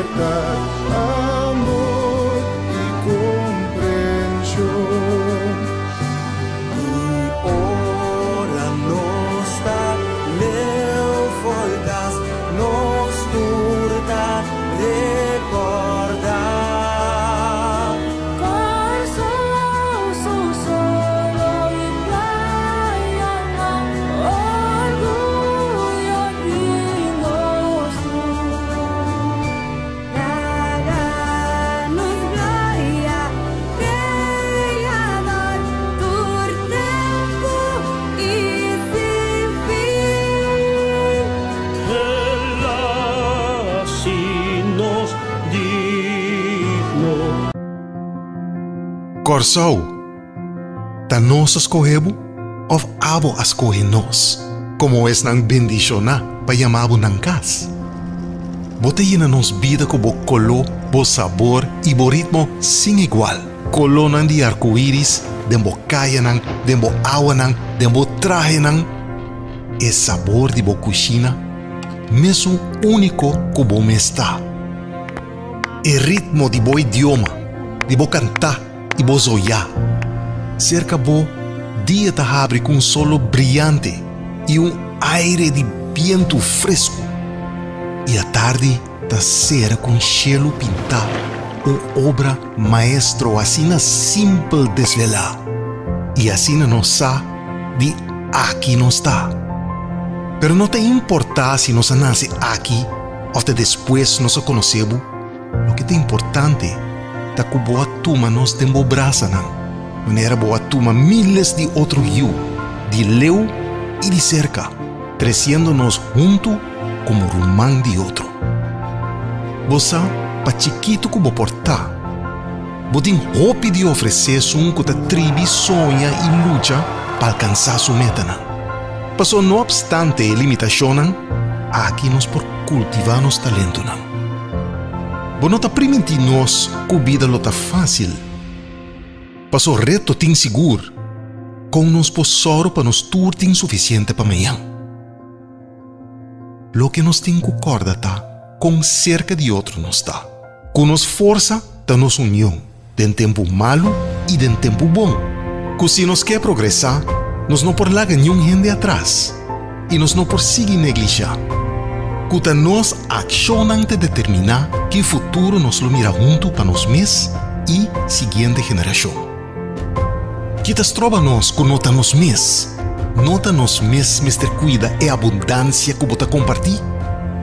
Libertat, amor i komprenshon. I ora nos ta leu fo'i kas, nos tur ta rekordá. Kòrsou su solo i playanan, orguyo di nos tur. Laga nos gloria, Kreador, tur tempu i sin fin. El a hasi nos digno. Kòrsou, ta nos a skohe bo òf abo a skohe nos komo esnan bendishoná pa yama bo nan kas? Bo ta yena nos bida ku bo koló, bo sabor i bo ritmo sin igual. Kolónan di arkoiris den bo kayanan, den bo awanan, den bo trahenan. E sabor di bo kushina mesun úniko ku bo mes ta. E ritmo di bo idioma, di bo kantá i bo zoyá. Serka bo, dia ta habri ku un solo briante i un aire di bientu fresku. I atardi ta sera ku un shelu pintá, un obra maestro asina simpel desvelá. I asina nos sa di aki nos ta. Pero no ta importá si nos a nase aki òf ta despues nos a konosé bo, loke ta importante ta ku bo a tuma nos den bo brasanan, manera bo a tuma míles di otro yu, di leu i di serka, tresiendo nos huntu komo ruman di otro. Bo sa, pa chikitu ku bo por ta, bo tin hopi di ofresé esun ku ta tribi soña i lucha pa alkansá su metanan. Paso no opstante e limitashonnan, aki nos por kultivá nos talentonan. Bo no ta primintí nos ku bida lo ta fásil. Paso reto tin sigur. Kon nos por sòru pa nos tur tin sufisiente pa mañan? Loke nos tin ku kòrda ta kon serka di otro nos ta. Ku nos forsa ta nos union den tempu malu i den tempu bon. Ku si nos ke progresá, nos no por laga niun hende atras i nos no por sigui neglishá. Ku ta nos akshonnan ta determiná ki futuro nos lo mira huntu pa nos mes i siguiente generashon. Ki ta stroba nos ku no ta nos mes? No ta nos mes mester kuida e abundansia ku bo ta kompartí?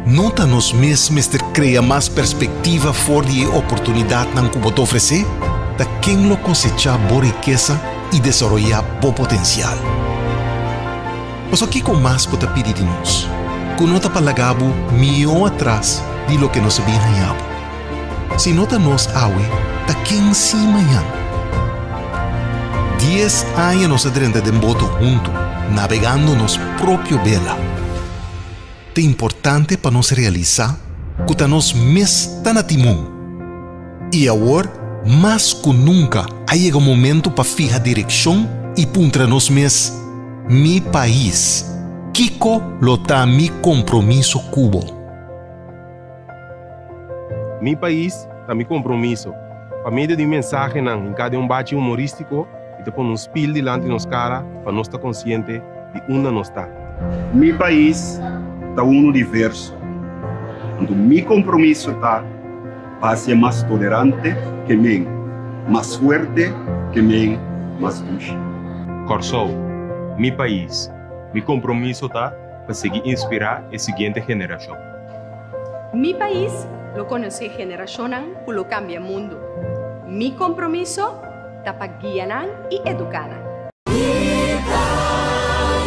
No ta nos mes mester krea mas perspektiva for di e oportunidatnan ku bo ta ofresé? Ta ken lo kosechá bo rikesa i desaroyá bo potensial? Pasobra kiko mas bo ta pidi di nos, ku no ta pa laga bo mihó atras di loke nos a bin haña bo? Si no ta nos awe, ta ken si mañan? Dies aña nos a drenta den boto huntu, nabegando nos propio bela. Ta importante pa nos realisá ku ta nos mes ta na timon. I awor, mas ku nunka, a yega momentu pa fiha direkshon i puntra nos mes, Mi pais, kiko lo ta mi kompromiso ku bo? Mi pais ta mi kompromiso. Pa medio di mensahenan hinká den un bachi humorístiko i ta pone un spil dilanti nos kara pa nos ta konsiente di unda nos ta. Mi pais ta unu diverso, anto mi kompromiso ta pa hasié mas tolerante ke men, mas fuerte ke men, mas dushi. Kòrsou, mi pais, mi kompromiso ta pa sigui inspirá e siguiente generashon. Mi pais lo konosé generashonnan ku lo kambia mundu. Mi kompromiso ta pa guia nan i eduká nan. Mi ta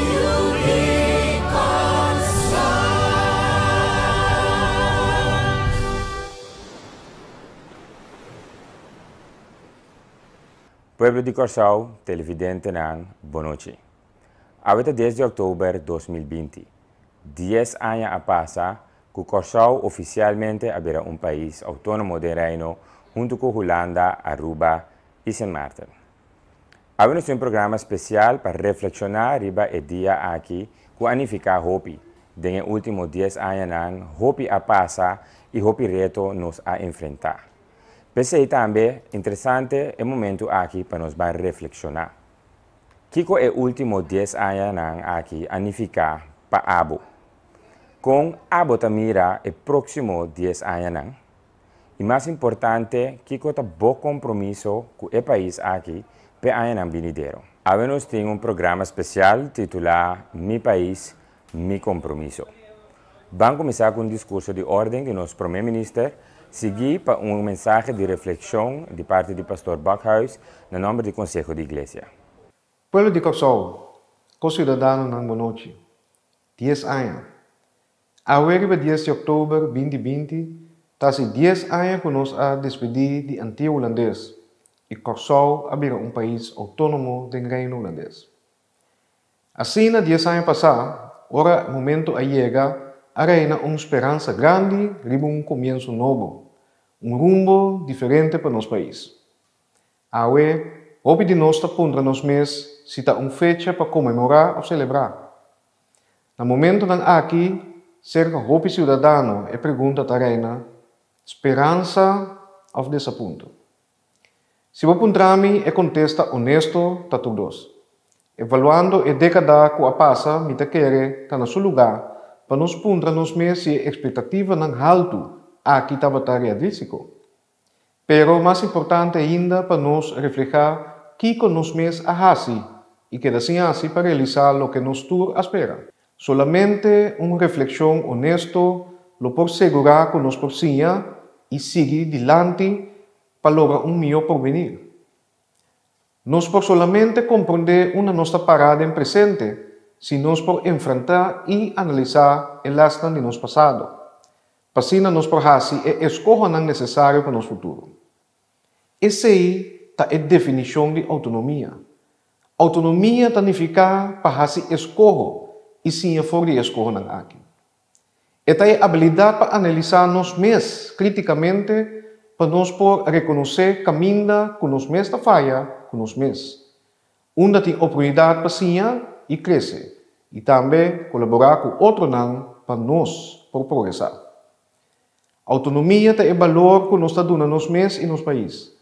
yu di Kòrsou. Pueblo di Kòrsou, televidentenan, bonochi. Awe ta dies di òktober 2020. Dies aña a pasa ku Kòrsou ofisialmente a bira un pais outónomo den Reino huntu ku Hulanda, Aruba i Sint Maarten. Awe nos tin un programa spesial pa reflekshoná riba e dia aki ku a nifiká hopi. Den e último 10 añanan hopi a pasa i hopi reto nos a enfrentá. P'esei tambe interesante e momentu aki pa nos ban reflekshoná. Kiko e último 10 añanan aki a nifiká pa abo? Kon abo ta mira e próksimo 10 añanan? I mas importante, kiko ta bo kompromiso ku e pais aki p'e añanan binidero? Awe nos tin un programa spesial titulá Mi Pais, Mi Kompromiso. Ban kuminsá ku un diskurso di órden di nos Promé Minister, siguí pa un mensahe di reflekshon di parti di Pastor Bakhuis na nòmber di Konseho di Iglesia. Pueblo di Kòrsou, ko-siudadanonan bonochi. 10 aña. Awe riba 10 di òktober 2020 ta hasi 10 aña ku nos a despedí di Antia Hulandes i Kòrsou a bira un pais outónomo den Reino Hulandes. Asina 10 aña pasá, ora momento a yega, a reina un speransa grandi riba un komienso nobo, un rumbo diferente pa nos pais. Awe, hopi di nos ta puntra nos mes si ta un fecha pa konmemorá òf selebrá. Na momentonan aki, serka hopi siudadano e pregunta ta reina, Speransa òf desapunto? Si bo puntra mi, e kontesta onesto ta tur dos. Evaluando e dékada ku a pasa, mi ta kere ta na su lugá pa nos puntra nos mes si e ekspektativanan haltu aki tabata realístiko. Pero mas importante ainda pa nos reflehá kiko nos mes a hasi i keda sin hasi pa realisá loke nos tur a spera. Solamente un reflekshon honesto lo por segurá ku nos por siña i sigui dilanti pa logra un mihó porvenir. Nos por solamente komprondé unda nos ta pará den presente si nos por enfrentá i analisá e lèsnan di nos pasado. Pa asina nos por hasi e eskohonan nesesario pa nos futuro. Esei ta e definishon di outonomia. Outonomia ta nifiká pa hasi eskoho i siña for di e eskohonan aki. E ta e abilidat pa analisá nos mes krítikamente pa nos por rekonosé kaminda ku nos mes ta faya ku nos mes, unda tin oportunidat pa siña i krese i tambe kolaborá ku otronan pa nos por progresá. Outonomia ta e balor ku nos ta duna nos mes i nos pais.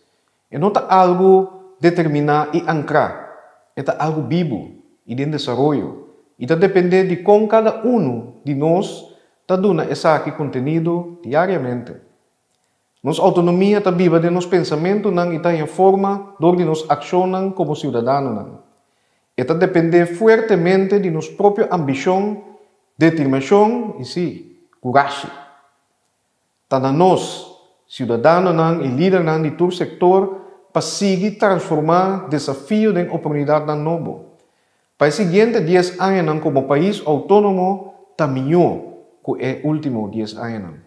E no ta algu determiná i ankrá, e ta algu bibu i den desaroyo i ta dependé di kon kada unu di nos ta duna esaki kontenido diariamente. Nos outonomia ta biba den nos pensamentunan i ta haña forma dor di nos akshonnan komo siudadanonan. E ta dependé fuertemente di nos propio ambishon, determinashon i, sí, kurashi. Ta na nos, siudadanonan i lidernan di tur sektor, pa sigui transformá desafio den oportunidatnan nobo. Pa e siguiente 10 añanan komo pais outónomo ta mihó ku e último 10 añanan.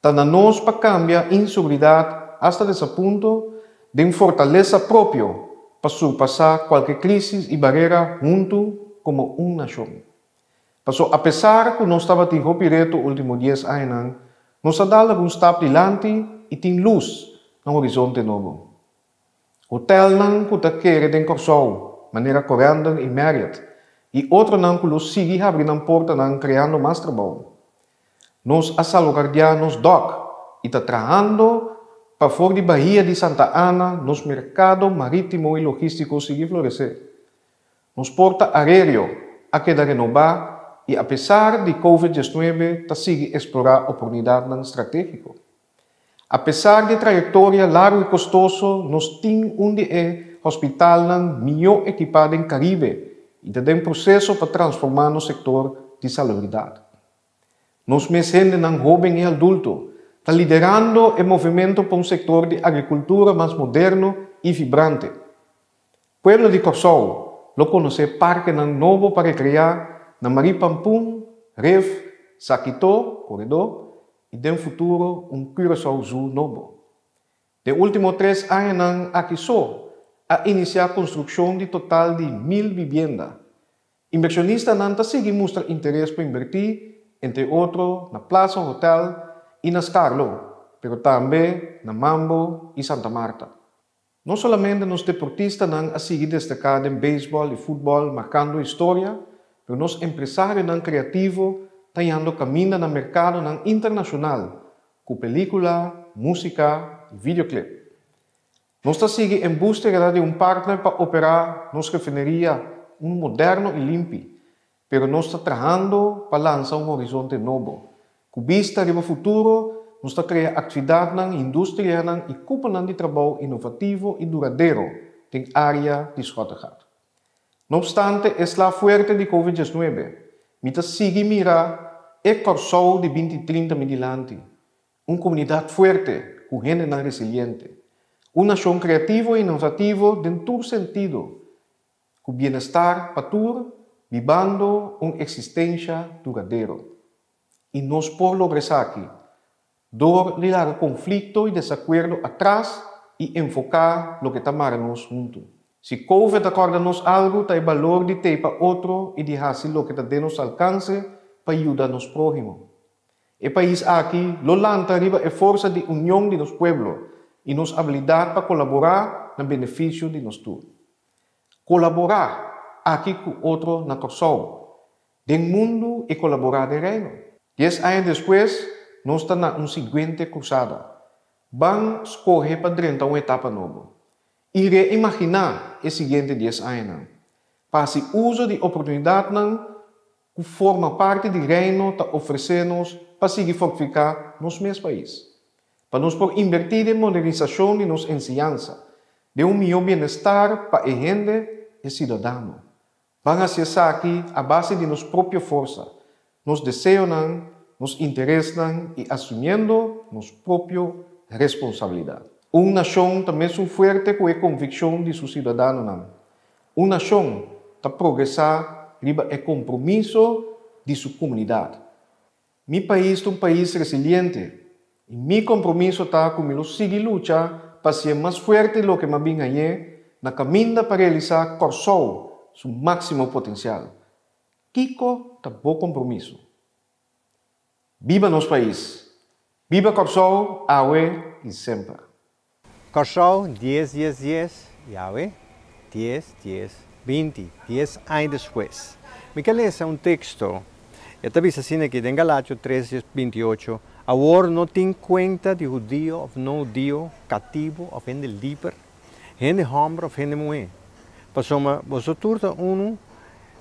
Ta na nos pa kambia inseguridat, asta desapunto, den fortalesa propio pa surpasá kualke krísis i barera huntu komo un nashon. Paso apesar ku nos tabatin hopi reto último 10 añanan, nos a dal algun stap dilanti i tin lus na un horizonte nobo. Hotelnan ku ta kere den Kòrsou, manera Corendon i Marriott, i otronan ku lo sigui habri nan portanan kreando mas trabou. Nos a salvaguardiá nos dòk i ta trahando pa for di Bahia di Santa Ana nos merkado marítimo i logístiko sigui floresé. Nos porta aéreo a keda renobá i apesar di Covid 19 ta sigui eksplorá oportunidatnan stratégiko. Apesar di e trayektoria largu i kostoso, nos tin un di e hospitalnan mihó ekipá den Karibe i ta den proseso pa transformá nos sektor di salubridat. Nos mes hendenan hóben i adulto ta liderando e movementu pa un sektor di agrikultura mas moderno i vibrante. Pueblo di Kòrsou lo konosé parkenan nobo pa rekreá na Marie Pampoen, Rif, Sakito, Koredó, i den futuro un Curaçao Zoo nobo. Den último 3 añanan aki so a inisiá konstrukshon di total di 1000 bibienda. Inbershonistanan ta sigui mustra interes pa inbertí, entre otro na Plaza Hotel i na Skarlo, pero tambe na Mambo i Santa Martha. No solamente nos deportistanan a sigui destaká den beisbòl i futbòl markando historia, pero nos empresarionan kreativo ta hañando kaminda na merkadonan internashonal ku pelíkula, músika i videoclip. Nos ta sigui en búskeda di un partner pa operá nos refineria, un moderno i limpi, pero nos ta trahando pa lansa un horizonte nobo. Ku bista riba futuro, nos ta krea aktividatnan, industrianan i kuponan di trabou inovativo i duradero den área di Schottegat. No opstante e sla fuerte di Covid 19, mi ta sigui mira e Kòrsou di 2030 mi dilanti. Un komunidat fuerte, ku hendenan resiliente. Un nashon kreativo i inovativo den tur sentido, ku bienestar pa tur, bibando un eksistensia duradero. I nos por logra esaki dor di laga konflikto i desakuerdo atras i enfoká loke ta mara nos huntu. Si Covid a kòrda nos algu, ta e balor di t'ei pa otro i di hasi loke ta den nos alkanse pa yuda nos próhimo. E pais aki lo lanta riba e forsa di union di nos pueblo i nos abilidat pa kolaborá na benefisio di nos tur. Kolaborá aki ku otro na Kòrsou, den mundu i kolaborá den Reino. 10 aña despues nos ta na un siguiente krusada. Ban skohe pa drenta un etapa nobo i reimaginá e siguiente 10 añanan. Pa hasi uso di oportunidatnan ku forma parti di Reino ta ofresé nos pa sigui fortifiká nos mes pais. Pa nos por invertí den modernisashon di nos enseñansa, den un mihó bienestar pa e hende, e siudadano. Ban hasi esaki a base di nos propio forsa, nos deseonan, nos interesnan i asumiendo nos propio responsabilidat. Un nashon ta mesun fuerte ku e konvikshon di su siudadanonan. Un nashon ta progresá riba e kompromiso di su komunidat. Mi pais ta un pais resiliente i mi kompromiso ta ku mi lo sigui lucha pa hasié mas fuerte loke m'a bin hañ'é na kaminda pa realisá Kòrsou su máksimo potensial. Kiko ta bo kompromiso? Biba nos pais! Biba Kòrsou awe i semper! Kòrsou 10 10 10 i awe 10 10 20, 10 aña despues. Mi ke lesa un teksto, e ta bisa asina aki den Galatio 3 dies 28, Awor no tin kuenta di hudio òf no hudio, katibu òf hende liber, hende hòmber òf hende muhé, pasobra boso tur ta unu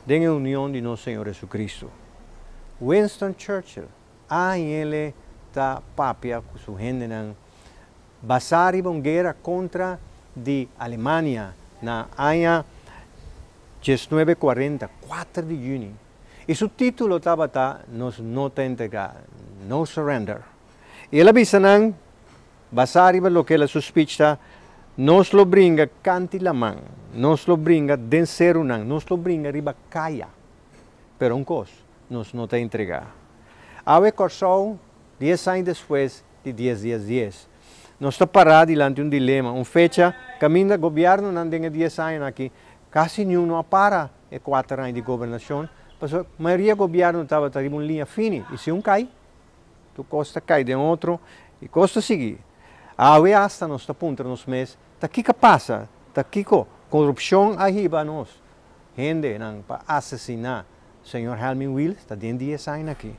den e union di nos Señor Jesucristo. Winston Churchill a hañ'ele ta papia ku su hendenan basá riba un guera kontra di Alemania na aña 1940, 4 di yüni, i su título tabata Nos no ta entregá, No Surrender. I el a bisa nan, basá riba loke el a su speech ta, Nos lo bringa kanti laman, nos lo bringa den serunan, nos lo bringa riba kaya, pero un kos, nos no ta entregá. Awe Kòrsou, 10 aña despues di 10 10 10, nos ta pará dilanti un dilema, un fecha kaminda gobièrnunan den e 10 añanan aki kasi niun no a para e 4 aña di gobernashon, pasobra mayoria gobièrnu tabata riba un liña fini i si un kai, tur kos ta kai den otro i kos ta sigui. Awe asta nos ta puntra nos mes, ta kiko a pasa? Ta kiko korupshon a hiba nos hendenan pa asesiná señor Helmin Wiels? Ta den 10 aña aki.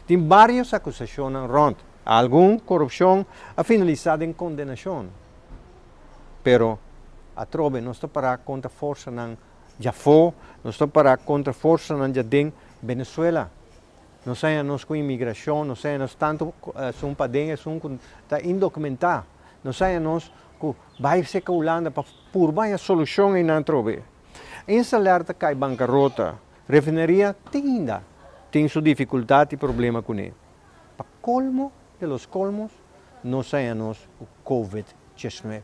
Tin varios akusashonnan rònt. Algun korupshon a finalisá den kondenashon. Pero atrobe nos ta pará kontra forsanan djafó, nos ta pará kontra forsanan djaden Venezuela. Nos haña nos ku imigrashon, nos haña nos tantu esun paden, esun ku ta indokumentá. Nos haña nos ku bai seka Hulanda pa purba haña solushon einan atrobe. Inselair ta kai bankarota, refineria te ainda tin su difikultat i problema kuné. Pa kolmo de los kolmos nos haña nos ku Covid 19.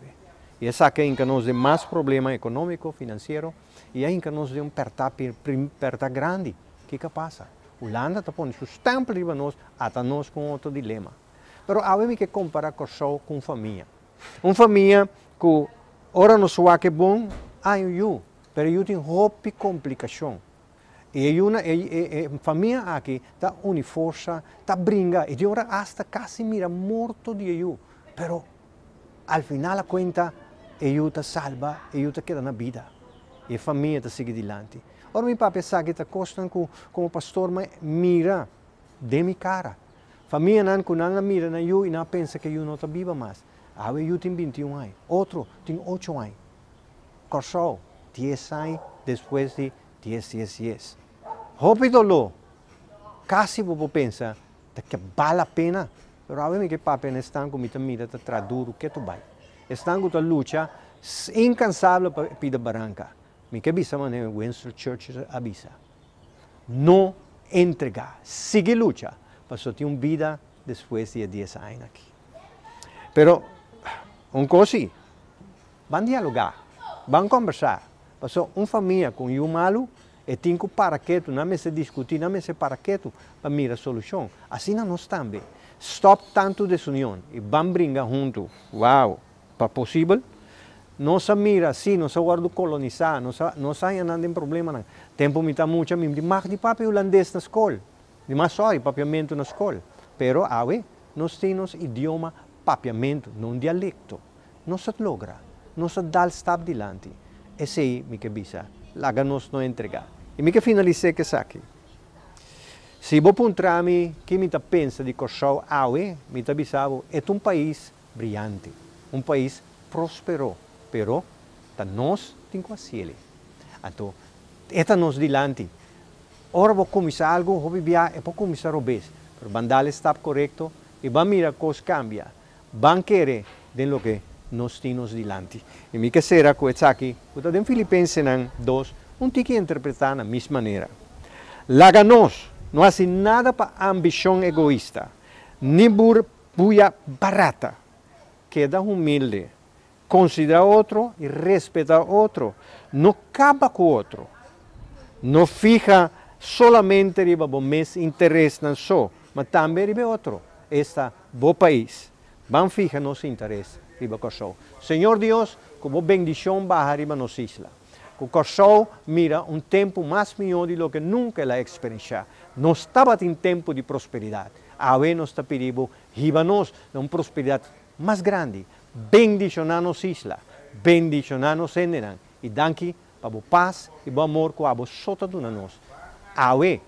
I esaki a hinka nos den mas problema ekonómiko, finansiero i a hinka nos den un pèrtá pèrtá grandi. Kiko a pasa? Hulanda ta pone su stèmpel riba nos, ata nos ku un otro dilema. Pero awe mi ke kompará Kòrsou ku un famia. Un famia ku ora nos wak e bon, hay un yu, pero e yu tin hopi komplikashon. I e yunan, e e famia aki ta uni forsa, ta bringa, i tin ora asta kasi mira morto di e yu. Pero al final a kuenta e yu ta salba, e yu ta keda na bida. I e famia ta sigui dilanti. Ora mi papia esaki ta kosnan ku komo pastor mi mira den mi kara. Famianan ku nan a mira nan yu i nan a pensa ku e yu no ta biba mas. Awe e yu tin bintiun aña, otro tin ocho aña. Kòrsou, dies aña despues di dies dies dies. Hopi doló! Kasi bo por pensa ta ke bal la pena. Pero awe mi ke papia na esnan ku mi ta mira ta traha duru ketu bai. Esnan ku ta lucha inkansabel pa pida baranka. Mi ke bisa manera Winston Churchill a bisa, No entregá, sigui lucha, pasobra tin un bida despues di e dies aña aki. Pero un kos si, ban dialogá, ban kòmbersá, pasobra un famia ku un yu malu e tin ku para ketu, nan mester diskutí, nan mester para ketu pa mira solushon. Asina nos tambe. Stòp tantu desunion i ban bringa huntu. Wow! Pa posibel? Nos a mira, sí, nos a wòrdu kolonisá, nos a nos a haña nan den problemanan. Tempu mi ta mucha mi di mag di papia hulandes na skol, di mas sòri papiamentu na skol. Pero awe nos tin nos idioma papiamentu, no un dialekto. Nos a logra, nos a dal stap dilanti. Esei mi ke bisa, laga nos no entregá. I mi ke finalis'é ku esaki. Si bo puntra mi ki mi ta pensa di Kòrsou awe, mi ta bisa bo, e ta un pais Briyante, un pais prospero, pero ta nos tin cu haciele. Anto, e ta nos dilanti. Ora bo cuminsa algo, hopi bia e por cuminsa robes, pero ban dal e stap corecto y ban mira cos cambia. Ban kere den loke nos tin nos dilanti. Y mi ke cera cu esaki cu ta den Filipensenan dos, un tiki interpreta na mis manera. Laga nos no haci nada pa ambicion egoista, ni bur Buya barata. Keda humilde. Konsiderá otro i respetá otro. No kaba ku otro. No fiha solamente riba bo mes interesnan so, ma tambe riba e otro, esta bo pais. Ban fiha nos interes riba Kòrsou. Señor Dios, ku bo bendishon baha riba nos isla. Ku Kòrsou mira un tempu mas mihó di loke nunka el a eksperenshá. Nos tabatin tempu di prosperidat. Awe nos ta pidi bo hiba nos na un prosperidat mas grandi. Bendishoná nos isla, bendishoná nos hendenan i danki pa bo pas i bo amor ku abo so ta duna nos awe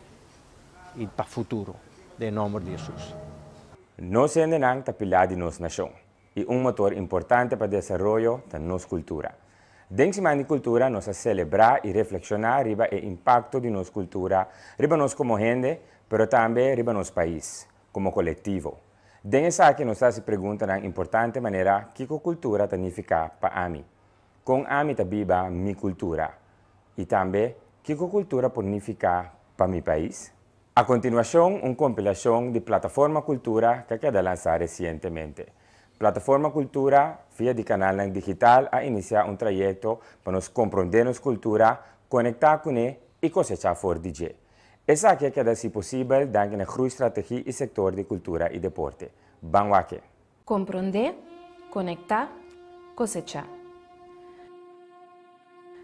i pa futuro. Den nòmber di Hesus. Nos hendenan ta pilá di nos nashon i un motor importante pa desaroyo ta nos kultura. Den Siman di Kultura nos a selebrá i reflekshoná riba e impakto di nos kultura riba nos komo hende, pero tambe riba nos pais, komo kolektivo. Den esaki nos ta hasi preguntanan importante manera kiko kultura ta nifiká pa ami? Kon ami ta biba mi kultura? I tambe kiko kultura por nifiká pa mi pais? A kontinuashon un kompilashon di Plataforma Kultura ku a keda lansá resientemente. Plataforma Kultura, via di kanalnan digital a inisiá un trayekto pa nos komprondé nos kultura, konektá kuné i kosechá for di dje. Esaki a keda hasi posibel danki na Groeistrategie i sektor di kultura i deporte. Ban wak e! Komprondé, konektá, kosechá.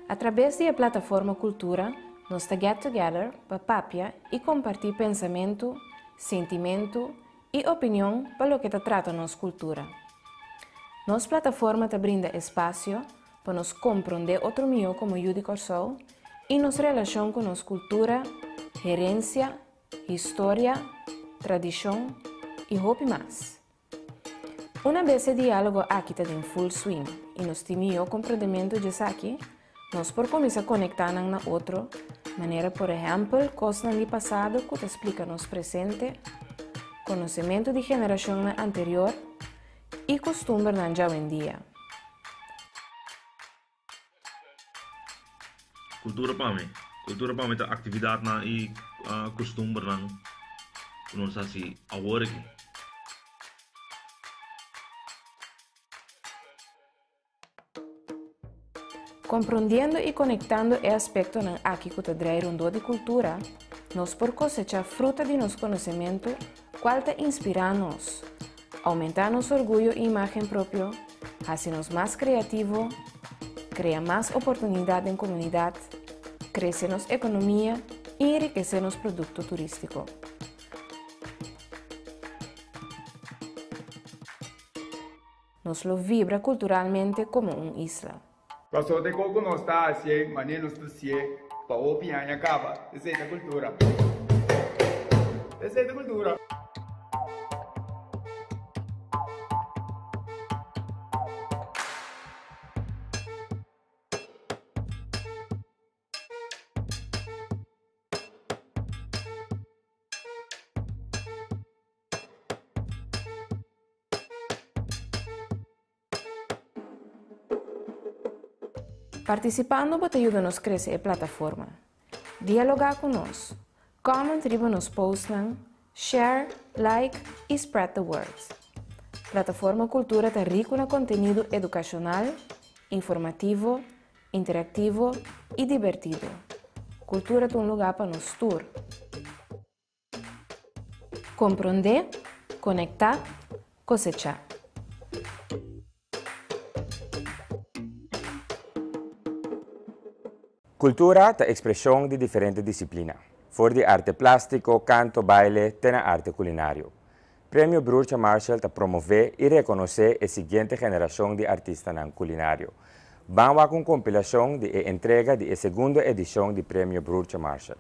Atrabes di e plataforma Kultura nos ta get together pa papia i kompartí pensamentu, sintimentu i opinion pa loke ta trata nos kultura. Nos plataforma ta brinda espasio pa nos komprondé otro mihó komo yu di Kòrsou i nos relashon ku nos kultura, herensia, historia, tradishon i hopi mas. Una bes e diálogo aki ta den full swing i nos tin mihó komprondementu djesaki, nos por kuminsá konektá nan na otro, manera por ehèmpel kosnan di pasado ku ta splika nos presente, konosementu di generashonnan anterior i kustumbernan djawendia. Kultura pa mi. Kultura pa mi ta aktividatnan i kustumbernan ku nos hasi awor aki. Komprondiendo i konektando e aspektonan aki ku ta drei rondó di kultura, nos por kosechá fruta di nos konosementu kual ta inspirá nos, oumentá nos orguyo i imágen propio, hasi nos mas kreativo, krea mas oportunidat den komunidat, krese nos ekonomia i enrikesé nos produkto turístiko. Nos lo vibra kulturalmente komo un isla. Pasobra te koko nos ta hasié, manera nos ta hasié. Pa hopi aña kaba. Esei ta kultura. Esei ta kultura. Partisipando bo ta yuda nos krese e plataforma. Dialogá ku nos. Comment riba nos postnan, share, like i spread the word. Plataforma Kultura ta riku na kontenido edukashonal, informativo, interaktivo i dibertido. Kultura ta un lugá pa nos tur. Komprondé, konektá, kosechá. Kultura ta ekspreshon di diferente disiplina, for di arte plástiko, kanto, baile te na arte kulinario. Premio Broertje Marshall ta promové i rekonosé e siguiente generashon di artistanan kulinario. Ban wak un kompilashon di e entrega di e segundo edishon di Premio Broertje Marshall.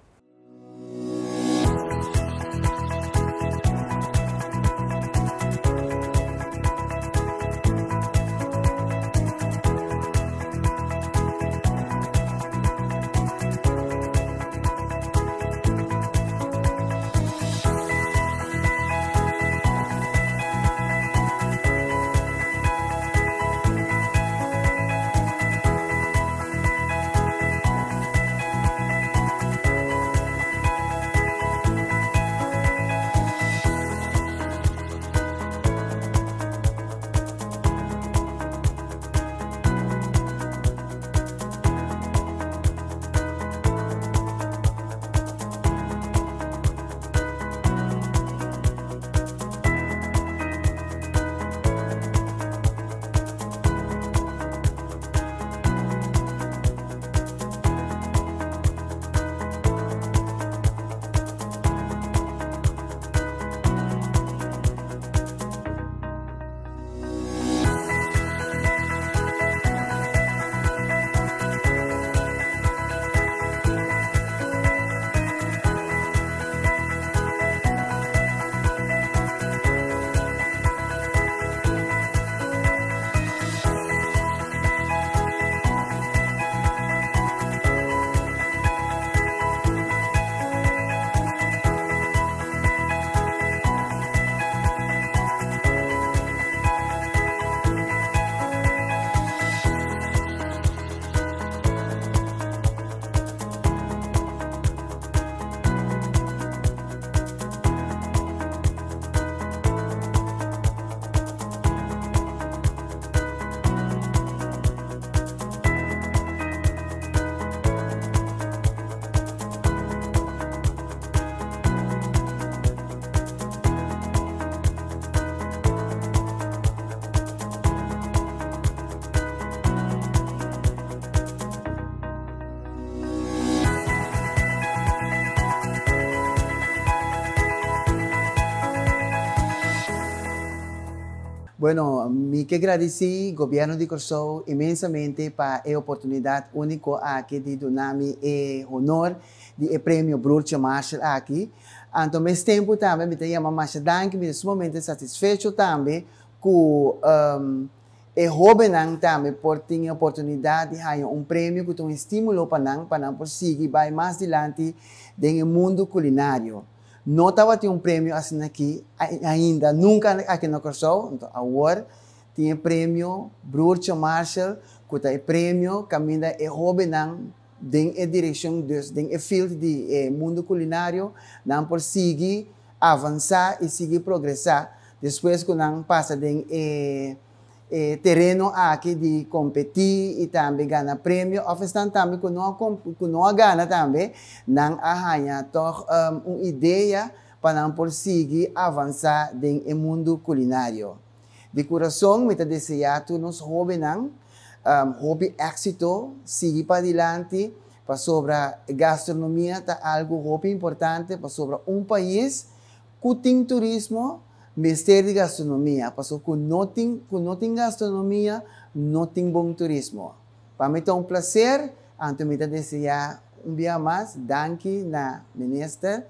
Bueno, mi ke gradisí Gobièrnu di Kòrsou inmensamente pa e oportunidat úniko aki di duna mi e honor di e premio Broertje Marshall aki. Anto mes tempu tambe mi ta yama masha danki, mi ta sumamente satisfecho tambe ku e hóbennan tambe por tin e oportunidat di haña un premio ku ta un estímulo pa nan, pa nan por sigui bai mas dilanti den e mundu kulinario. No tabatin un premio asina aki ainda, nunka aki na Kòrsou, anto awor tin e premio Broertje Marshall ku ta e premio kaminda e hóbennan den e direkshon, dus den e field di e mundu kulinario, nan por sigui avansá i sigui progresá despues ku nan pasa den e e tereno aki di kompetí i tambe gana premio òf esnan tambe ku no a ku no a gana tambe nan a haña tòg un idea pa nan por sigui avansá den e mundu kulinario. Di kurason mi ta deseá tur nos hóbennan hopi éksito, sigui padilanti pasobra gastronomia ta algu hopi importante pasobra un pais Ku tin turismo mester di gastronomia, paso ku no tin ku no tin gastronomia no tin bon turismo. Pa mi ta un placer, anto mi ta desea Un bia mas, danki na minister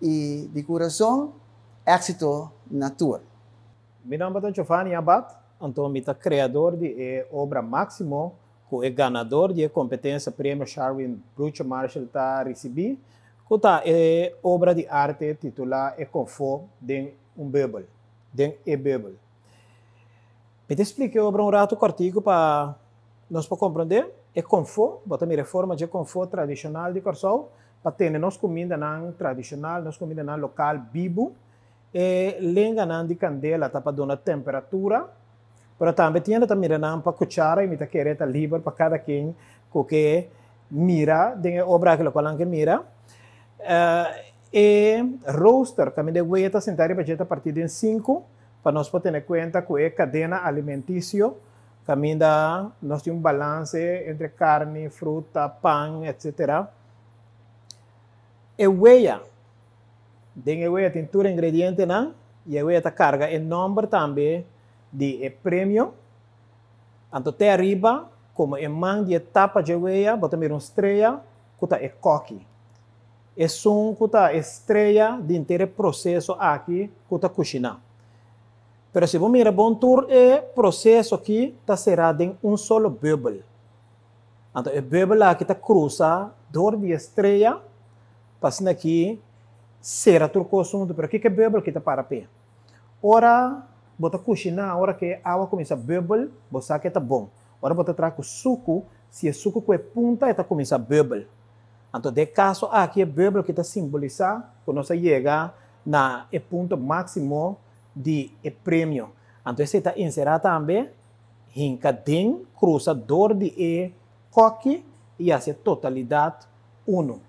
i di kurason, éksito na tur. Mi nòmber ta Giovanni Abad, anto mi ta kreador di e obra Máximo ku e ganador di e kompetensia Premio Sharwin Brucho Marshall ta risibí, ku ta e obra di arte titulá E Konfó den un Bùbel, den e Bùbel. Mi ta splika e obra un ratu kòrtiku pa nos por komprondé. E konfó, bo ta mira e forma dje konfó tradishonal di Kòrsou pa tene nos kumindanan tradishonal, nos kumindanan lokal bibu. E lenganan di kandela ta pa duna temperatura, pero tambe tienda ta mira nan pa kuchara i mi ta kere ta liber pa kada ken ku ke mira den e obra aki lokual nan ke mira. E rooster kaminda e wea ta sentá riba dje ta partí den sinku pa nos por tene kuenta ku e kadena alimentisio kaminda nos tin un balanse entre karni, fruta, pan, etsetera. E wea. Den e wea tin tur ingredientenan y e wea ta carga e nomber tambe di e premio. Anto te ariba, como e man di e tapa dje wea, bo ta mira un strea cu ta e koki. Esun cu ta e strea di henter e proceso aki cu ta cushina. Pero si bo mira bon tur e proceso aki ta cera den un solo bubbel. Anto e bubbel aki ta crusa door di e strea. Pa asina aki sera tur kos huntu, pero kiko e bùbel ki ta para p'e? Ora bo ta kushiná, ora ku e awa kuminsá bùbel, bo sa ku e ta bon. Ora bo ta traha ku suku, si e suku ku e punta e ta kuminsá bùbel. Anto den e kaso aki e bùbel ki ta simbolisá ku nos a yega na e punto máksimo di e premio. Anto esei ta enserá tambe hinka den krusa dor di e kòki i hasi e totalidat Unu.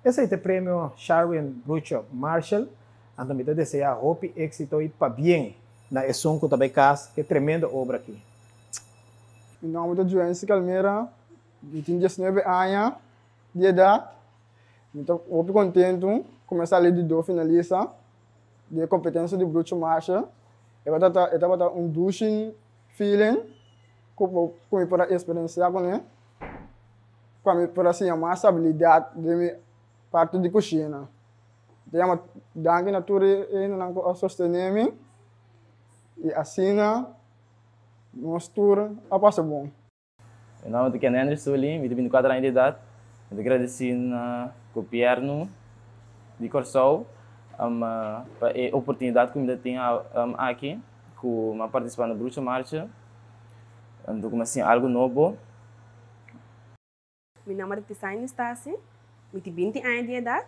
Esei ta e premio Sharwin Brucho Marshall, anto mi ta deseá hopi éksito i pabien na esun ku ta bai kas ku e tremendo obra aki. Mi nòmber ta Joency Calmera, mi tin diesnuebe aña di edat. Mi ta hopi kontentu ku mi a sali di do finalista di e kompetensia di Brucho Marshall. E tabata e tabata un dushi feeling ku ku mi por a eksperensiá kuné. Pa mi por a siña mas abilidat den mi parti di kushina. Mi ta yama danki na tur e hendenan ku a sostené mi i asina nos tur a pasa bon. Mi nòmber ta Ken Henry Sully, mi ta bintikuater aña di edat. Mi ta gradisí na gobièrnu di Kòrsou pa e oportunidat ku mi ta tin aki ku mi a partisipá na Brucho Marcha. Anto ku mi a siña algu nobo. Mi nòmber ta Tisaini Stasi, mi tin binti aña di edat.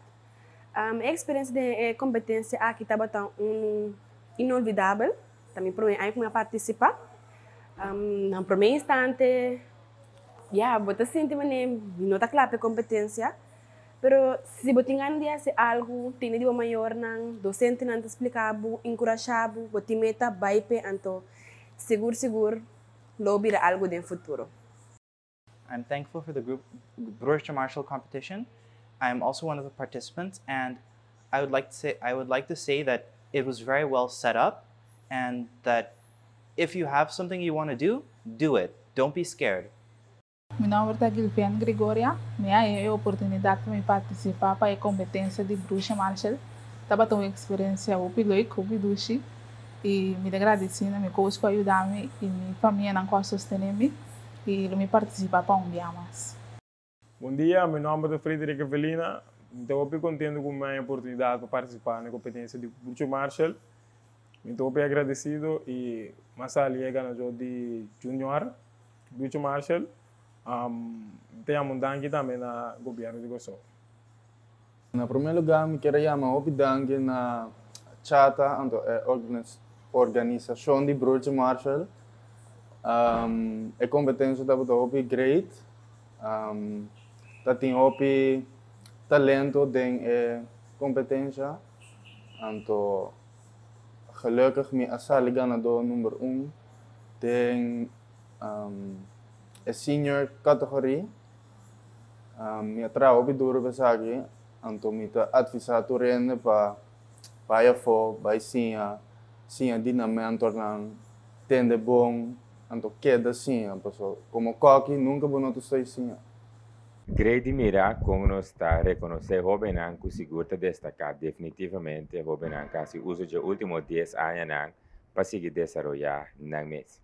E eksperensia den e kompetensia aki tabata unu inolvidabel. Ta mi promé aña ku mi a partisipá. Na promé instante, ya, bo ta sinti manera mi no ta kla pa e kompetensia. Pero si bo tin gana di hasi algu, tende di bo mayornan, dosentenan ta splika bo, enkurashá bo, bo tin meta, bai p'e, anto sigur sigur lo bira algu den futuro. I'm thankful for the group Broertje Marshall competition. I am also one of the participants and I would like to say I would like to say that it was very well set up and that if you have something you want to do, do it. Don't be scared. Mi nòmber ta Gilvian Gregoria. Mi a haña e oportunidat pa mi partisipá pa e kompetensia di Broertje Marshall. Tabata un eksperensia hopi leuk, hopi dushi i mi ta gradisí na mi coach ku a yuda mi i mi famianan ku a sostené mi i lo mi partisipá pa un bia mas. Bon dia, mi nòmber ta Frederick Evelina. Mi ta hopi kontentu ku mi haña oportunidat pa partisipá na e kompetensia di Brucho Marshall. Mi ta hopi agradesido i mi a sali e ganadó di Junior Brucho Marshall. Mi ta yama un danki tambe na gobièrnu di Kòrsou. Na promé lugá mi kier a yama hopi danki na Chata anto e organisashon di Broertje Marshall. E kompetensia tabata hopi great. Ta tin hopi talento den e kompetensia. Anto gelukkig mi a sali ganadó number un den e senior kategorie. Mi a traha hopi duru pa esaki, anto mi ta advisá tur hende pa bai afó, bai siña, siña di nan mentornan, tende bon, anto keda siña, pasobra komo kòki nunka bo no ta stoi siña. Great di mira kon nos ta rekonosé hóbennan ku sigur ta destaká. Definitivamente hóbennan ku hasi uso dje último dies añanan pa sigui desaroyá nan mes.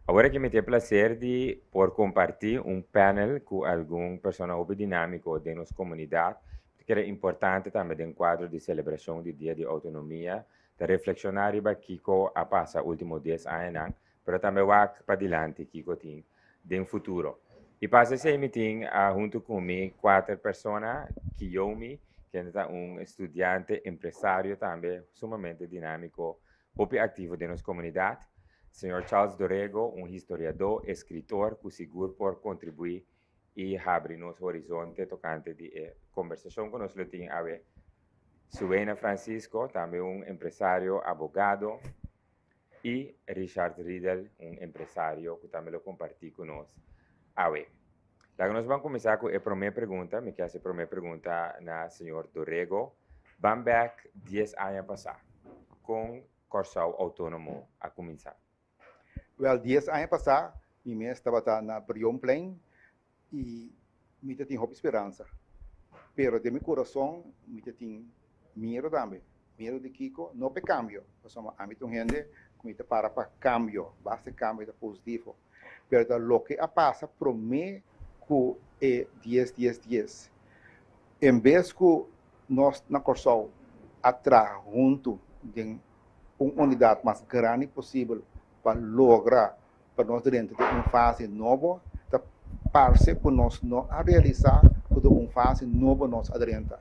Awor aki mi tin e plaser di por kompartí un panel ku algun persona hopi dinámiko den nos komunidat. Mi ta kere importante tambe den kuadro di selebrashon di Dia di Outonomia ta reflekshoná riba kiko a pasa último dies añanan, pero tambe wak padilanti kiko tin den futuro. I pasa esei mi tin huntu ku mi kuater persona, Kiyomi, kende ta un studiante empresario tambe sumamente dinámiko Hopi aktivo den nos komunidat, señor Charles Dorego, un historiadó, eskritor ku sigur por kontribuí i habri nos horizonte tokante di e kombersashon ku nos lo tin awe. Suweina Francisco, tambe un empresario, abogado, i Richard Riedel, un empresario ku tambe lo kompartí ku nos awe. Laga nos ban kuminsá ku e promé pregunta. Mi ke hasi e promé pregunta na señor Dorego. Ban bèk dies aña pasá, kon Kòrsou Outónomo a kuminsá? Wèl, dies aña pasá mi mes tabata na Brionplein i mi ta tin hopi speransa. Pero den mi kurason mi ta tin miedu tambe. Miedu di kiko? No pa e kambio, pasobra ami ta un hende ku mi ta para pa kambio, basta e kambio ta positivo. Pero ta loke a pasa prome ku e dies dies dies. En bes ku nos na Kòrsou a traha huntu den un unidat mas grandi posibel pa logra pa nos drenta den un fase nobo, ta parse ku nos no a realisá ku den un fase nobo nos a drenta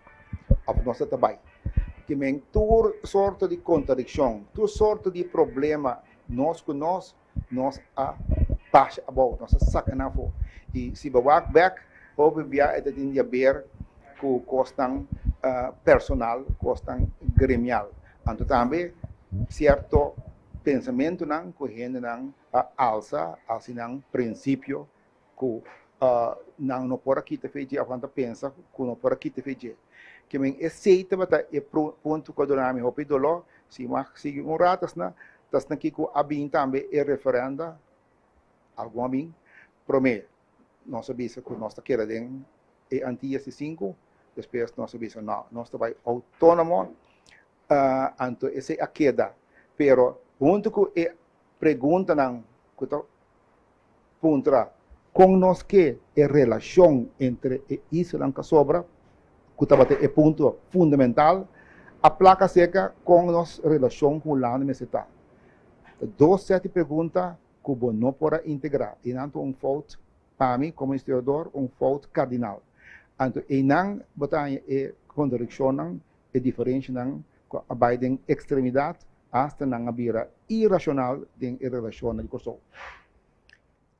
òf nos ta ta bai. Ki men tur sorto di kontradikshon, tur sorto di problema nos ku nos Nos a basha abou, nos a saka nan afó. I si bo wak bèk, hopi bia e ta tin di haber ku kosnan personal, kosnan gremial. Anto tambe sierto pensamentunan ku hendenan a alsa hasi nan prinsipio ku nan no por a kita fe dje òf nan ta pensa ku no por a kita fe dje. Ke men esei tabata e punto ku a duna mi hopi doló. Si mi a sigui un rato asina, ta asina ki ku a bin tambe e referenda, algun a bin promé nos a bisa ku nos ta keda den e Antillas di sinku, despues nos a bisa no, nos ta bai outónomo, anto esei a keda. Pero huntu ku e preguntanan ku ta puntra kon nos ke e relashon entre e islanan ku a sobra, ku tabata e punto fundamental, a plaka aserka kon nos relashon ku Hulanda mester ta. Ta dos sèt di pregunta ku bo no por a integrá i nan ta un fout pa mi komo historiador, un fout kardinal. Anto einan bo ta haña e kontradikshonnan, e diferenshanan ku a bai den ekstremidat asta nan a bira irashonal den e relashonnan di Kòrsou.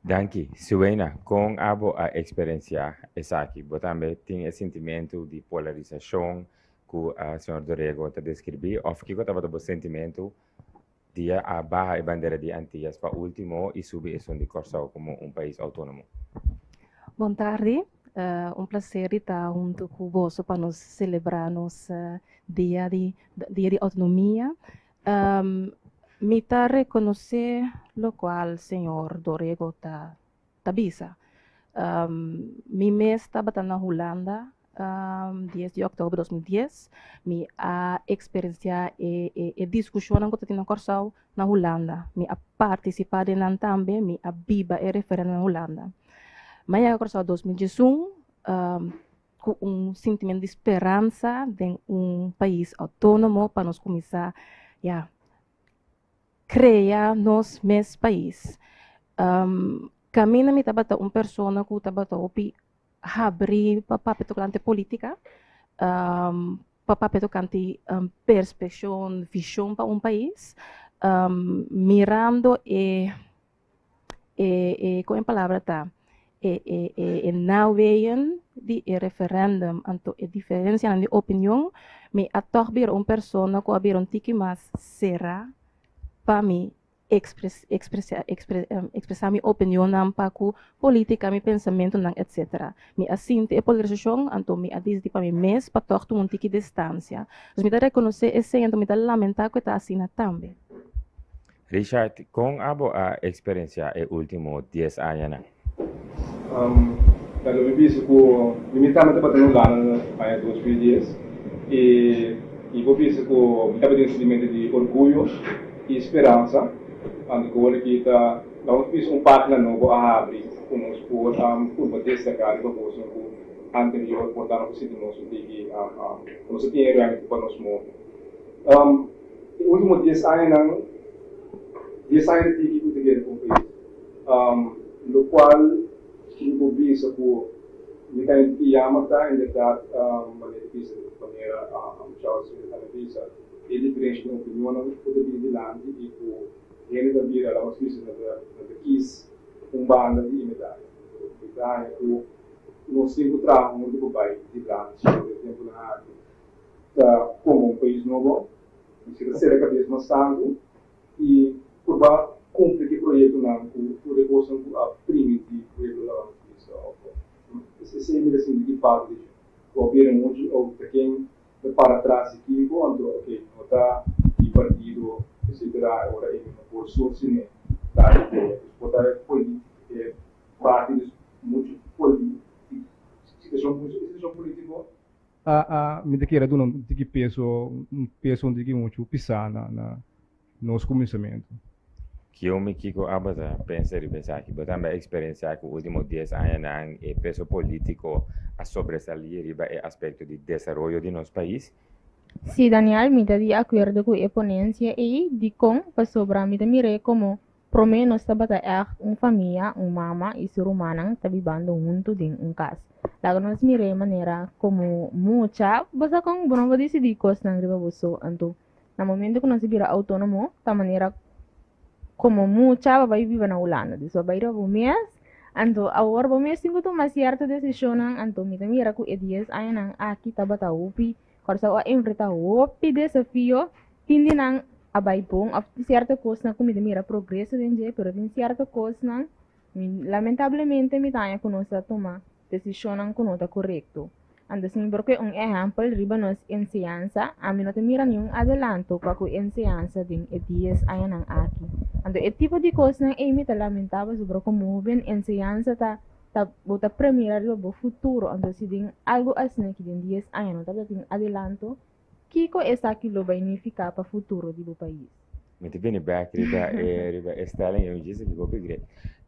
Danki. Suena, kon abo a eksperensiá esaki? Bo tambe tin e sintimentu di polarisashon ku señor Dorego ta deskribí òf kiko tabata bo sentimentu dia a baha e bandera di Antillas pa último i subi esun di Kòrsou komo un pais outónomo? Bon tardi. Un placer di ta hunto cu boso pa nos celebra nos dia di dia di autonomia. Mi ta reconoce locual señor Dorego ta ta bisa. Mi mes tabata na Hulanda dies di òktober 2010. Mi a eksperensiá e e e diskushonnan ku ta tin na Kòrsou na Hulanda. Mi a partisipá den nan tambe, mi a biba e referèndum na Hulanda. Mi a yega Kòrsou 2011 ku un sintimentu di speransa den un pais outónomo pa nos kuminsá ya krea nos mes pais. Kaminda mi tabata un persona ku tabata hopi habrí pa papia tokante polítika, pa papia tokante perspekshon, vishon pa un pais, mirando e e e kon e palabra ta e e e e naweeën di e referendum anto e diferensianan di opinion mi a tòg bira un persona ku a bira un tiki mas será pa mi expres expresa expre expresá mi opinionnan pa ku polítika mi pensamentunan etcetera mi a sinti e polarisashon anto mi a disidí pa mi mes pa tòg tuma un tiki distansia dus mi ta rekonosé esei anto mi ta lamentá ku e ta asina tambe. Richard, kon abo a eksperensiá e último dies añanan? Ta lo mi bisa ku mi tambe tabata na Hulanda na aña 2010 i mi por bisa ku mi tabatin un sentimentu di orguyo i speransa. Anto ku ora ki ta laga nos bisa un página nobo a habri ku nos por purba destaká riba kosnan ku anterior por ta no por sinti nos un tiki ku nos a tin e ruimte pa nos move. E último dies añanan, dies aña ta tiki ku ta keda ku un pais, lokual mi por bisa ku mi ta yama ta en bèrdat manera di bisa manera Charles a bisa e diferensha den opinionnan ku ta bini dilanti i ku hende ta bira laga nos bisa nan ta kis un banda di e medaya. Mi ta haña ku nos tin ku traha huntu pa bai dilanti den e tempunan aki. Ta komo un pais nobo, mester ta sera kabes mas tantu i purba kumpli ki proyektonan ku tur e kosnan ku a primintí pueblo laga nos bisa òf esei mi ta sinti ki falta di dje. Ku a bira muchu òf ta ken ta para tras di kiko anto oke no ta di partido etcetera e ora ei no por sostené tal idea. Dus por ta e e parti di muchu político situashon polítiko. A mi ta kere a duna un tiki peso, un peso un tiki muchu pisá na na nos kuminsamentu. Kio mi kiko abo ta pensa riba esaki? Bo tambe a eksperensiá ku último dies añanan e peso polítiko a sobresalí riba e aspekto di desaroyo di nos pais? Sí, Daniel, mi ta di akuerdo ku e ponensia ei. Dikon? Pasobra mi ta mir'é komo Promé nos tabata ègt un famia, un mama i su rumannan ta bibando huntu den un kas. Laga nos mir'é manera komo mucha, bo sa kon bo no por disidí kosnan riba bo so. Anto, na momento ku nos a bira outónomo, ta manera komo mucha bo bai biba na Hulanda. Dus bo bai riba bo mes, anto awor bo mes tin ku tuma sierto desishonnan. Anto mi ta mira ku e dies añanan aki tabata hopi Kòrsou a enfrentá hopi desafio, tin di nan a bai bon òf tin sierto kosnan ku mi ta mira progreso den dje, pero tin sierto kosnan mi lamentablemente mi ta haña ku nos a tuma desishonnan ku no ta korekto. Anto si mi por kohe un ehèmpel riba nos enseñansa, ami no ta mira niun adelanto pa ku enseñansa den e dies añanan aki. Anto e tipo di kosnan ei mi ta lamentá pasobra komo hóben enseñansa ta ta bo ta premira riba bo futuro, anto si den algo asina ki den dies aña no tabata tin adelanto, kiko esaki lo bai nifiká pa futuro di bo pais? Mi ta bini bek riba e riba e stelling ei, djis aki hopi great.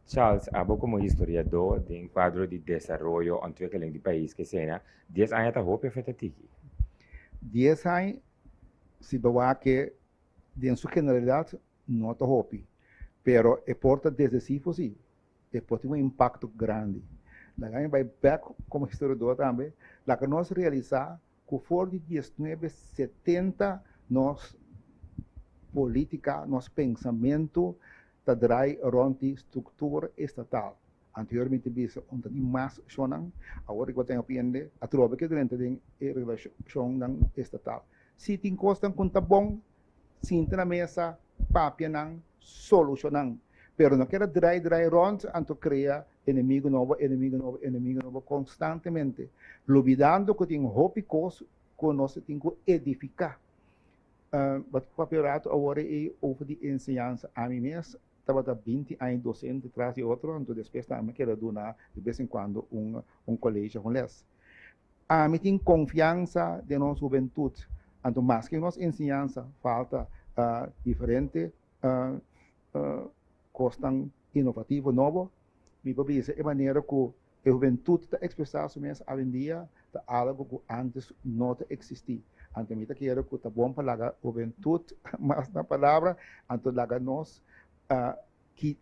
Charles, abo komo historiadó den kuadro di desaroyo, ontwikkeling di pais kesena, dies aña ta hopi of e ta tiki? Dies aña, si bo wak den su generalidat, no ta hopi, pero e por ta desesivo si. E por tin un impakto grandi. Laga mi bai bèk komo historiador tambe, laga nos realisá ku for di diesnuebe setenta nos polítika, nos pensamentu ta drai rònt di struktura estatal. Anterior mi ta bisa un ta tin mas shonnan, awor ku bo tin hopi hende atrobe ke drenta den e relashonnan estatal. Si tin kosnan ku ta bon, Sinta na mesa, papia nan, solushonan. Pero no keda drai drai rond anto krea enemigo nobo, enemigo nobo, enemigo nobo konstantemente, lubidando ku tin hopi kos ku nos tin ku edifiká. Bo ta papia un ratu awor ei over di enseñansa. Ami mes tabata binti aña dosente tras di otro, anto despues tambe keda duna de bes en kuando un un colegio un les. Ami tin konfiansa den nos hubentut. Anto maske nos enseñansa falta diferente kosnan inovativo nobo, mi por bisa e manera ku e hubentut ta ekspresá su mes awendia ta algu ku ántes no ta eksistí. Anto mi ta kere ku ta bon pa laga hubentut mas na palabra, anto laga nos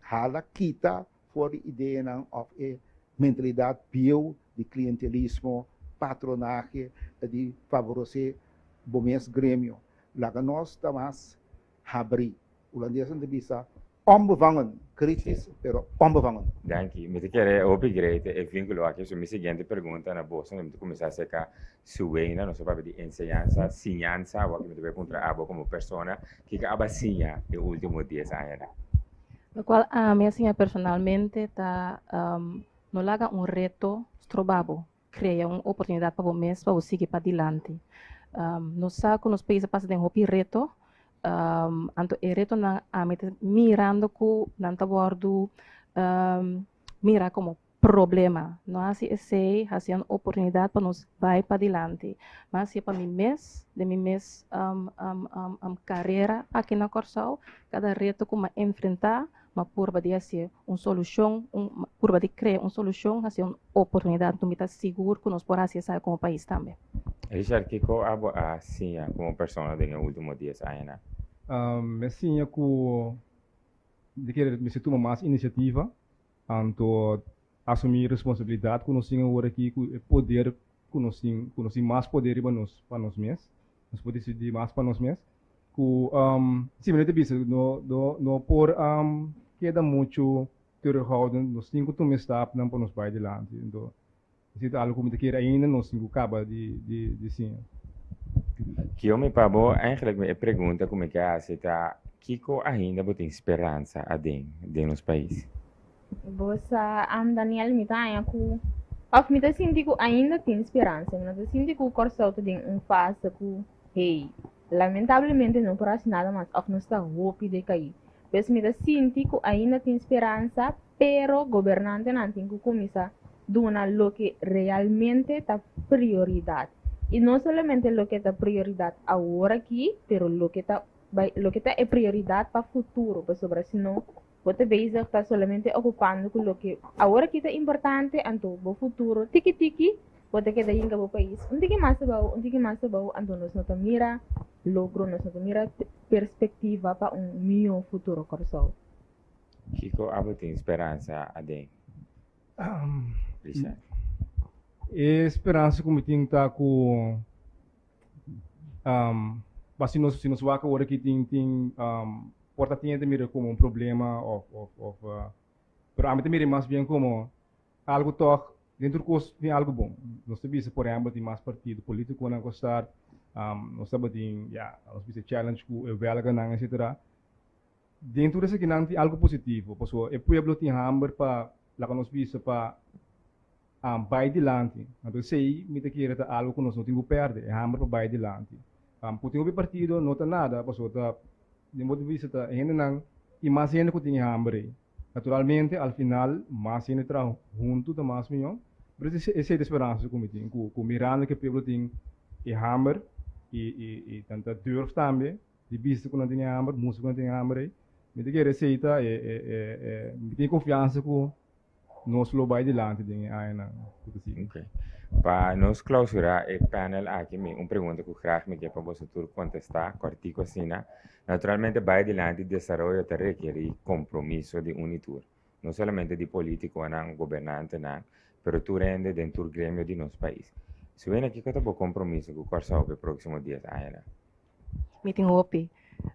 hala kita for di ideanan òf e mentalidat bieu di klientelismo, patronahe, di favoresé bo mes gremio. Laga nos ta mas habrí. Hulandesnan ta bisa onbevangen, kritisch, pero onbevangen. Danki. Mi ta kere hopi great e vinculo aki. So mi siguiente pregunta na boso, mi ta cuminsa acerca Suweina, nos a papia di enseñansa, siñansa, awor mi ta bay puntra abo como persona, kiko abo a siña e ultimo dies añanan? Locual ami a siña personalmente ta no laga un reto stroba bo, crea un oportunidad pa bo mes pa bo sigui padilanti. Nos sa cu nos pais a pasa den hopi reto, anto e retonan ami ta mirando cu nan ta wordo mira como. problema. No hasi esei, hasi un oportunidat pa nos bai padilanti. M'a hasi pa mi mes, den mi mes karera aki na Kòrsou, kada reto ku m'a enfrentá, m'a purba di hasi un solushon, un purba di krea un solushon, hasi un oportunidat. Anto mi ta sigur ku nos por hasi esaki komo pais tambe. Richard, kiko abo a siña komo persona den e último dies añanan? Mi a siña ku di kere mester tuma mas inisiativa. Anto asumí responsabilidat ku nos tin awor aki ku e poder ku nos tin, ku nos tin mas poder riba nos pa nos mes, nos por disidí mas pa nos mes, ku si mi no ta bisa no no no por keda muchu terughoudend, nos tin ku tuma e stapnan pa nos bai dilanti. Anto esei ta algu ku mi ta kere ainda nos tin ku kaba di di di siña. Kiomi, pa bo eigenlijk mi e pregunta ku mi ke hasi ta kiko ainda bo tin speransa aden den nos pais? Bo sa, Daniel, mi ta haña ku òf mi ta sinti ku ainda tin speransa. Mi no ta sinti ku Kòrsou ta den un fase ku, hey, lamentablemente no por hasi nada mas òf nos ta hopi dekaí. Pues mi ta sinti ku ainda tin speransa, pero gobernantenan tin ku kuminsá duna loke realmente ta prioridat. I no solamente loke ta prioridat awor aki, pero loke ta bai loke ta e prioridat pa futuro, pasobra si no bo ta bezig ta solamente okupando ku loke awor aki ta importante, anto bo futuro tiki tiki bo ta keda yinga bo pais un tiki mas abou, un tiki mas abou, anto nos no ta mira logro, nos no ta mira perspektiva pa un mihó futuro Kòrsou. Kiko abo tin speransa aden, Richard? E speransa ku mi tin ta ku si nos si nos wak awor aki tin tin por ta tin hende ta mira komo un problema òf òf òf pero ami ta mira mas bien komo algu tòg den tur kos tin algu bon. Nos ta bisa por ehèmpel tin mas partido polítikonan ku a start, nos tabatin ya nos bisa challenge ku e wèlganan etcetera. Den tur esakinan tin algu positivo, pasobra e pueblo tin hamber pa, laga nos bisa, pa bai dilanti. Anto esei mi ta kere ta algu ku nos no tin ku pèrdè, e hamber pa bai dilanti. Ku tin hopi partido no ta nada, pasobra ta, den bo ta bisa ta e hendenan, tin mas hende ku tin e hamber ei. Naturalmente al final mas hende traha huntu ta mas mihó, pero esei ta e speransa ku mi tin, ku mirando ku e pueblo tin e hamber i i nan ta durf tambe di bista ku nan tin e hamber, mustra ku nan tin e hamber ei, mi ta kere esei ta e e e mi tin e konfiansa ku nos lo bai dilanti den e añanan ku ta sigui. Ok. Pa nos klausurá e panel aki mi un pregunta ku graag mi ke pa boso tur kontestá kòrtiku asina. Naturalmente bai dilanti desaroyo ta rekerí kompromiso di un i tur. No solamente di polítikonan, gobernantenan, pero tur hende den tur gremio di nos pais. Suena kiko ta bo kompromiso ku Kòrsou pa e próksimo dies añanan? Mi tin hopi.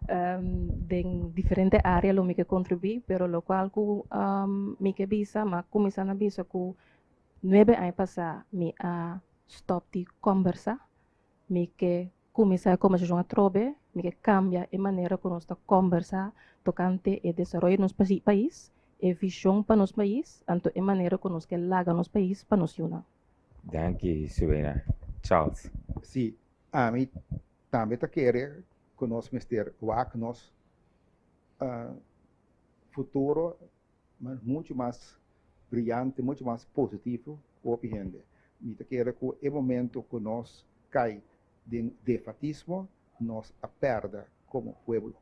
Den diferente área lo mi ke kontribuí, pero lokual ku mi ke bisa, m'a kuminsá na bisa ku nuebe aña pasá mi a stòp di kòmbersá. Mi ke kuminsá e kòmbersashon atrobe, mi ke kambia e manera ku nos ta kòmbersá tokante e desaroyo di nos pais, e vishon pa nos pais, anto e manera ku nos ke laga nos pais pa nos yunan. Danki Suena. Charles. Sí, ami tambe ta kere ku nos mester wak nos futuro muchu mas briyante, muchu mas positivo ku hopi hende. Mi ta kere ku e momento ku nos kai den defatismo, nos a pèrdè komo pueblo.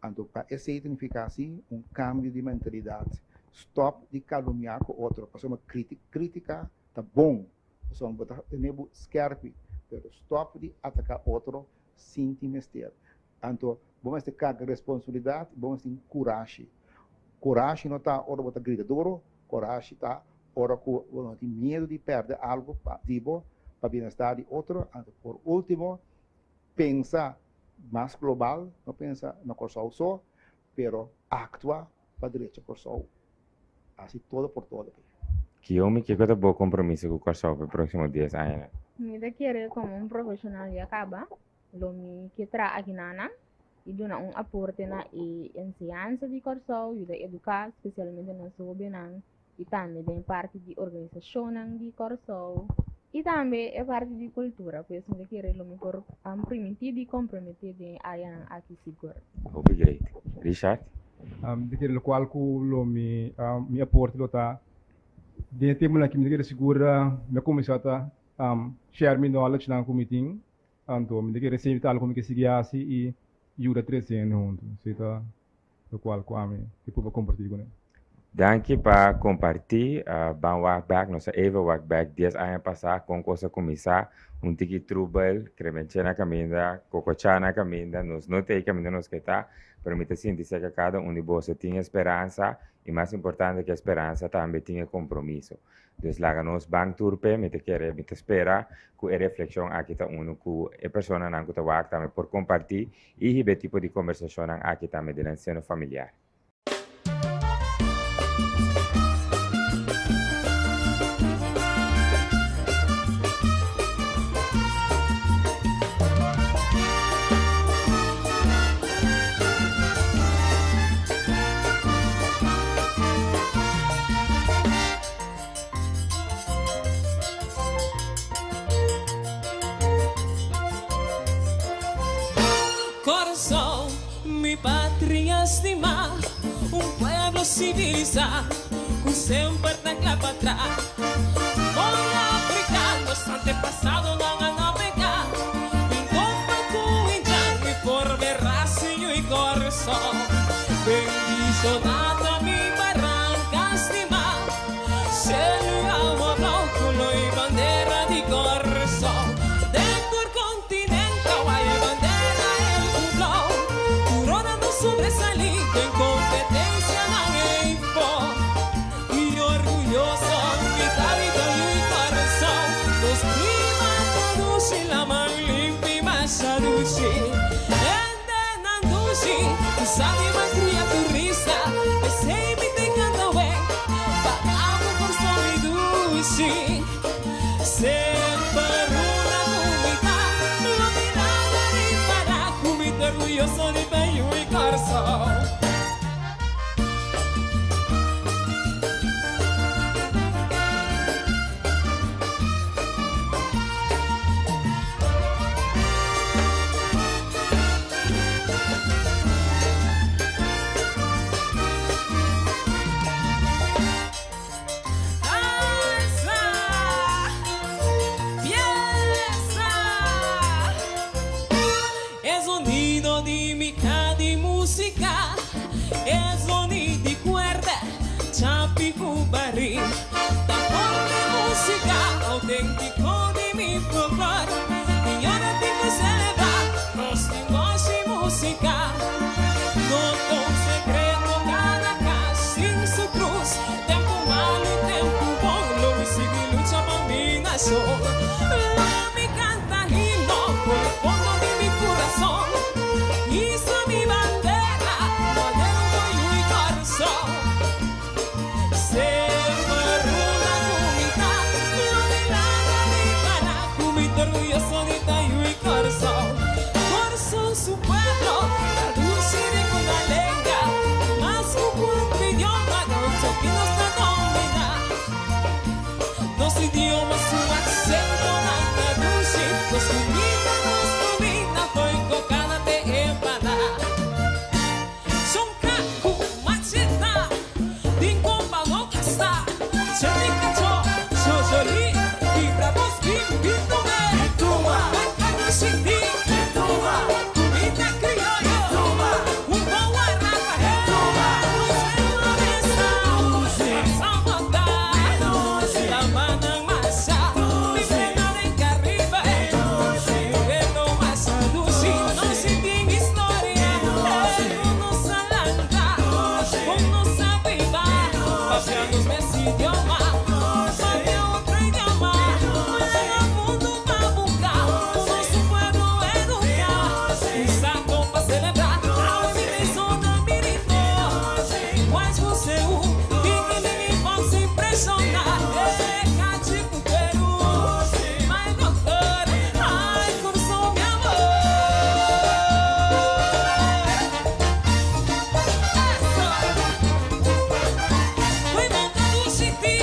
Anto pa esei ta nifiká si un kambio di mentalidat. Stòp di kalumniá ku otro, pasobra krítika ta bon, pasobra bo ta tene bo skèrpi, pero stòp di ataká otro sin tin mester. Anto bo mester karga responsabilidat i bo mester tin kurashi. Kurashi no ta ora bo ta grita duru, kurashi ta ora ku bo no tin miedu di pèrdè algu pa di bo, pa bienestar di otro. Anto por último, pensa mas global, no pensa na Kòrsou so, pero aktua pa drecha Kòrsou. Hasi todo por todo. Kiyomi, kiko ta bo kompromiso ku Kòrsou pa e próksimo dies añanan? Mi ta kere komo un profeshonal ya kaba. Lo mi ke traha akinanan i duna un aporte na e enseñansa di Kòrsou, yuda eduká spesialmente nos hóbennan i tambe den parti di organisashonnan di Kòrsou i tambe e parti di kultura. Pues mi ta kere lo mi por primintí di komprometé den e áreanan aki sigur. Hopi great. Richard? Mi ta kere lokual ku lo mi mi aporte lo ta. Den e temponan aki mi ta kere sigur mi a kuminsá ta share mi knowledge nan ku mi tin, anto mi ta kere esei ta algu ku mi ke sigui hasi i yuda trese hende huntu. Esei ta lokual ku ami ke purba kompartí kuné. Danki pa kompartí. Ban wak bèk, nos a even wak bèk dies aña pasá kon kos a kuminsá, un tiki trubel, kremench'é na kaminda, kokochá na kaminda, nos no ta ei kaminda nos ke ta, pero mi ta sinti seka kada un di boso tin e speransa i mas importante ke e speransa tambe tin e kompromiso. Dus laga nos ban tur p'e, mi ta kere, mi ta spera ku e reflekshon aki ta unu ku e personanan ku ta wak tambe por kompartí i hiba e tipo di kombersashonnan aki tambe den nan seno familiar. Kòrsou, mi patria stimá, un pueblo sivilisá ku semper ta kla pa tra. Kon Afrika nos antepasadonan a nabegá, bin topa ku indjan i forma e rasa yu i Kòrsou. Bendishoná ta mi baranka stimá. Cielo y agua blauw, color y bandera di Kòrsou. Den tur continente hay e bandera el cu blauw. Tur ora nos sobresalí den competencianan eyfo. Y orguyoso mi ta di ta yu y Kòrsou. Nos clima ta dushi, laman limpi masha dushi. Hendenan dushi, cu sa di malcria turista. P'esey mi ta encanta wek. Pa abo Kòrsou mi dushi. Semper una ku mi ta. Lo mi laga ripará ku mi ta orguyoso di ta yu i Kòrsou. Alsa, piensa. E zonido di mi ca di musica, e zoni di cuerda, chapi cu baril. Ta forte musica autentico di mi folklor. Y ora tin cu celebra, nos tin goshi musica. No ta un secreto cada cas tin su cruz. Tempu malu y tempu bon lo mi sigui lucha pa mi nacion. Lo mi canta himno por e fondo di mi curason. Hisa mi bandera, manera un coyu y Corsou. Semper una cu mi ta, lo mi laga ripara cu mi ta orguyoso di ta yu y Corsou. Corsou su pueblo ta dushi rico na lenga, mas cu cuatro idioma gaucho ki nos ta domina. Nos idioma su accentonan ta dushi, nos cumida nos comida foi cocada te empada. Son kaku macheta, tin kompa no gasta. Cheti kacho, shosholi, kibra bos bin bin tume. Baka no sinti, kumida krioyo, un bon warapa he. Nos pueblo mester pasa bota, lamanan masha, bibinan den Caribe, pueblo masha dushi, nos tin historia, eh, ku nos a lanta, ku nos a biba, papia nos mes idioma, papia otro idioma, laga mundu pa buka, ku nos un pueblo eduká, un saco pa celebra, awe mi ta zona mi ritmo, wais ku seu, tin mi box impresiona, eh, cachi ku Peru, my doctor, ay, Kòrsou mi amor. Eso. Fui boca dushi ti,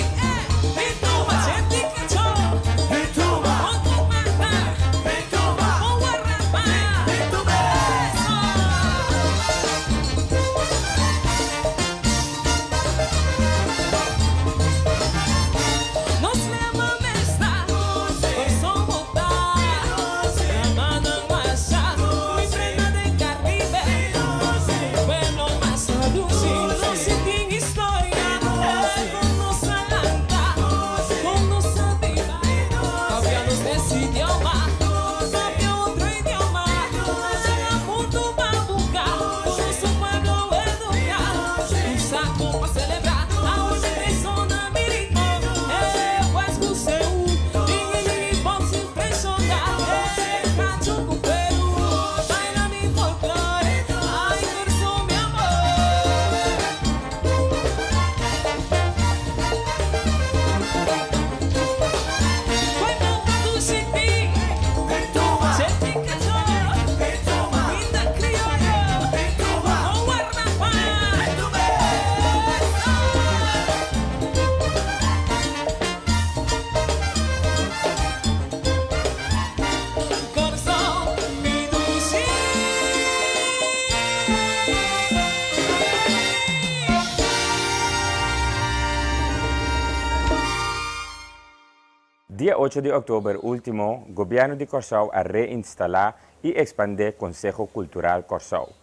Dia ocho di òktober último, Gobièrnu di Kòrsou a reinstalá i ekspandé Konseho Kultural Kòrsou.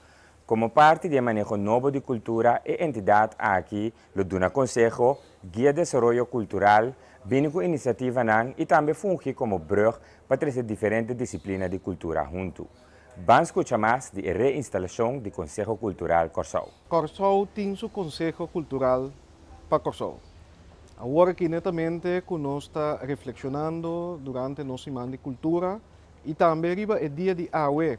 Komo parti di e maneho nobo di kultura, e entidat aki lo duna konseho, guia desaroyo kultural, bini ku inisiativanan i tambe fungi komo brùg pa trese diferente disiplina di kultura huntu. Ban skucha mas di e reinstalashon di Konseho Kultural Kòrsou. Kòrsou tin su Konseho Kultural pa Kòrsou. Awor aki netamente ku nos ta reflekshonando durante nos siman di kultura i tambe riba e dia di awe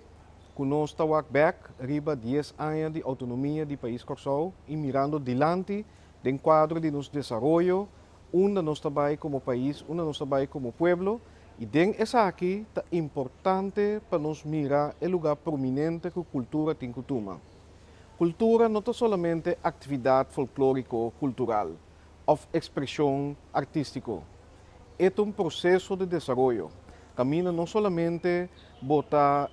ku nos ta wak bèk riba dies aña di outonomia di pais Kòrsou i mirando dilanti den kuadro di nos desaroyo unda nos ta bai komo pais, unda nos ta bai komo pueblo i den esaki ta importante pa nos mira e lugá prominente ku kultura tin ku tuma. Kultura no ta solamente aktividat folklóriko kultural òf ekspreshon artístiko. E ta un proseso di desaroyo kaminda no solamente bo ta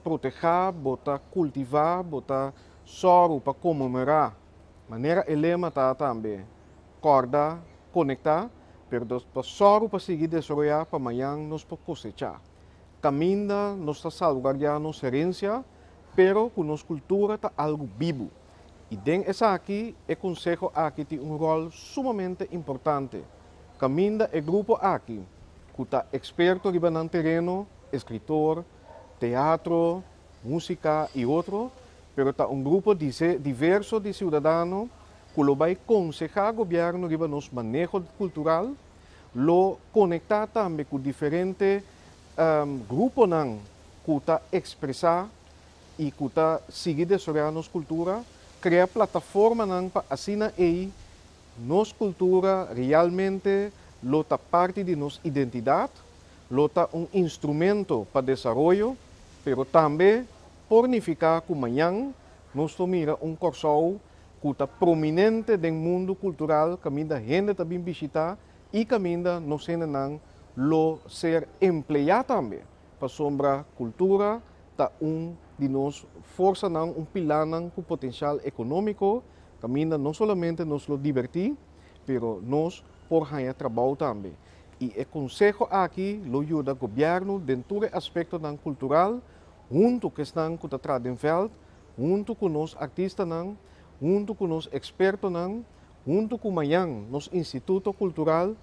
protehá, bo ta kultivá, bo ta sòru pa konmemorá, manera e lema ta tambe, kòrda, konektá, pero ta sòru pa sigui desaroyá pa mañan nos por kosechá. Kaminda nos ta salguardiá nos herensia, pero ku nos kultura ta algu bibu. I den esaki e konseho aki tin un ròl sumamente importante. Kaminda e grupo aki, ku ta eksperto riba nan tereno, eskritor, teatro, músika i otro, pero ta un grupo diverso di siudadano ku lo bai konsehá gobièrnu riba nos maneho kultural, lo konektá tambe ku diferente gruponan ku ta ekspresá i ku ta sigui desaroyá nos kultura, krea plataformanan pa asina ei nos kultura realmente lo ta parti di nos identidat, lo ta un instrumento pa desaroyo, pero tambe por nifiká ku mañan nos lo mira un Kòrsou ku ta prominente den mundu kultural kaminda hende ta bin bishitá i kaminda nos hendenan lo ser empleá tambe, pasobra kultura ta un di nos forsanan, un pilánan ku potensial ekonómiko, kaminda no solamente nos lo dibertí, pero nos por haña trabou tambe. I e konseho aki lo yuda gobièrnu den tur e aspektonan kultural, huntu ku esnan ku ta traha den vèlt, huntu ku nos artistanan, huntu ku nos ekspertonan, huntu ku mañan nos instituto kultural,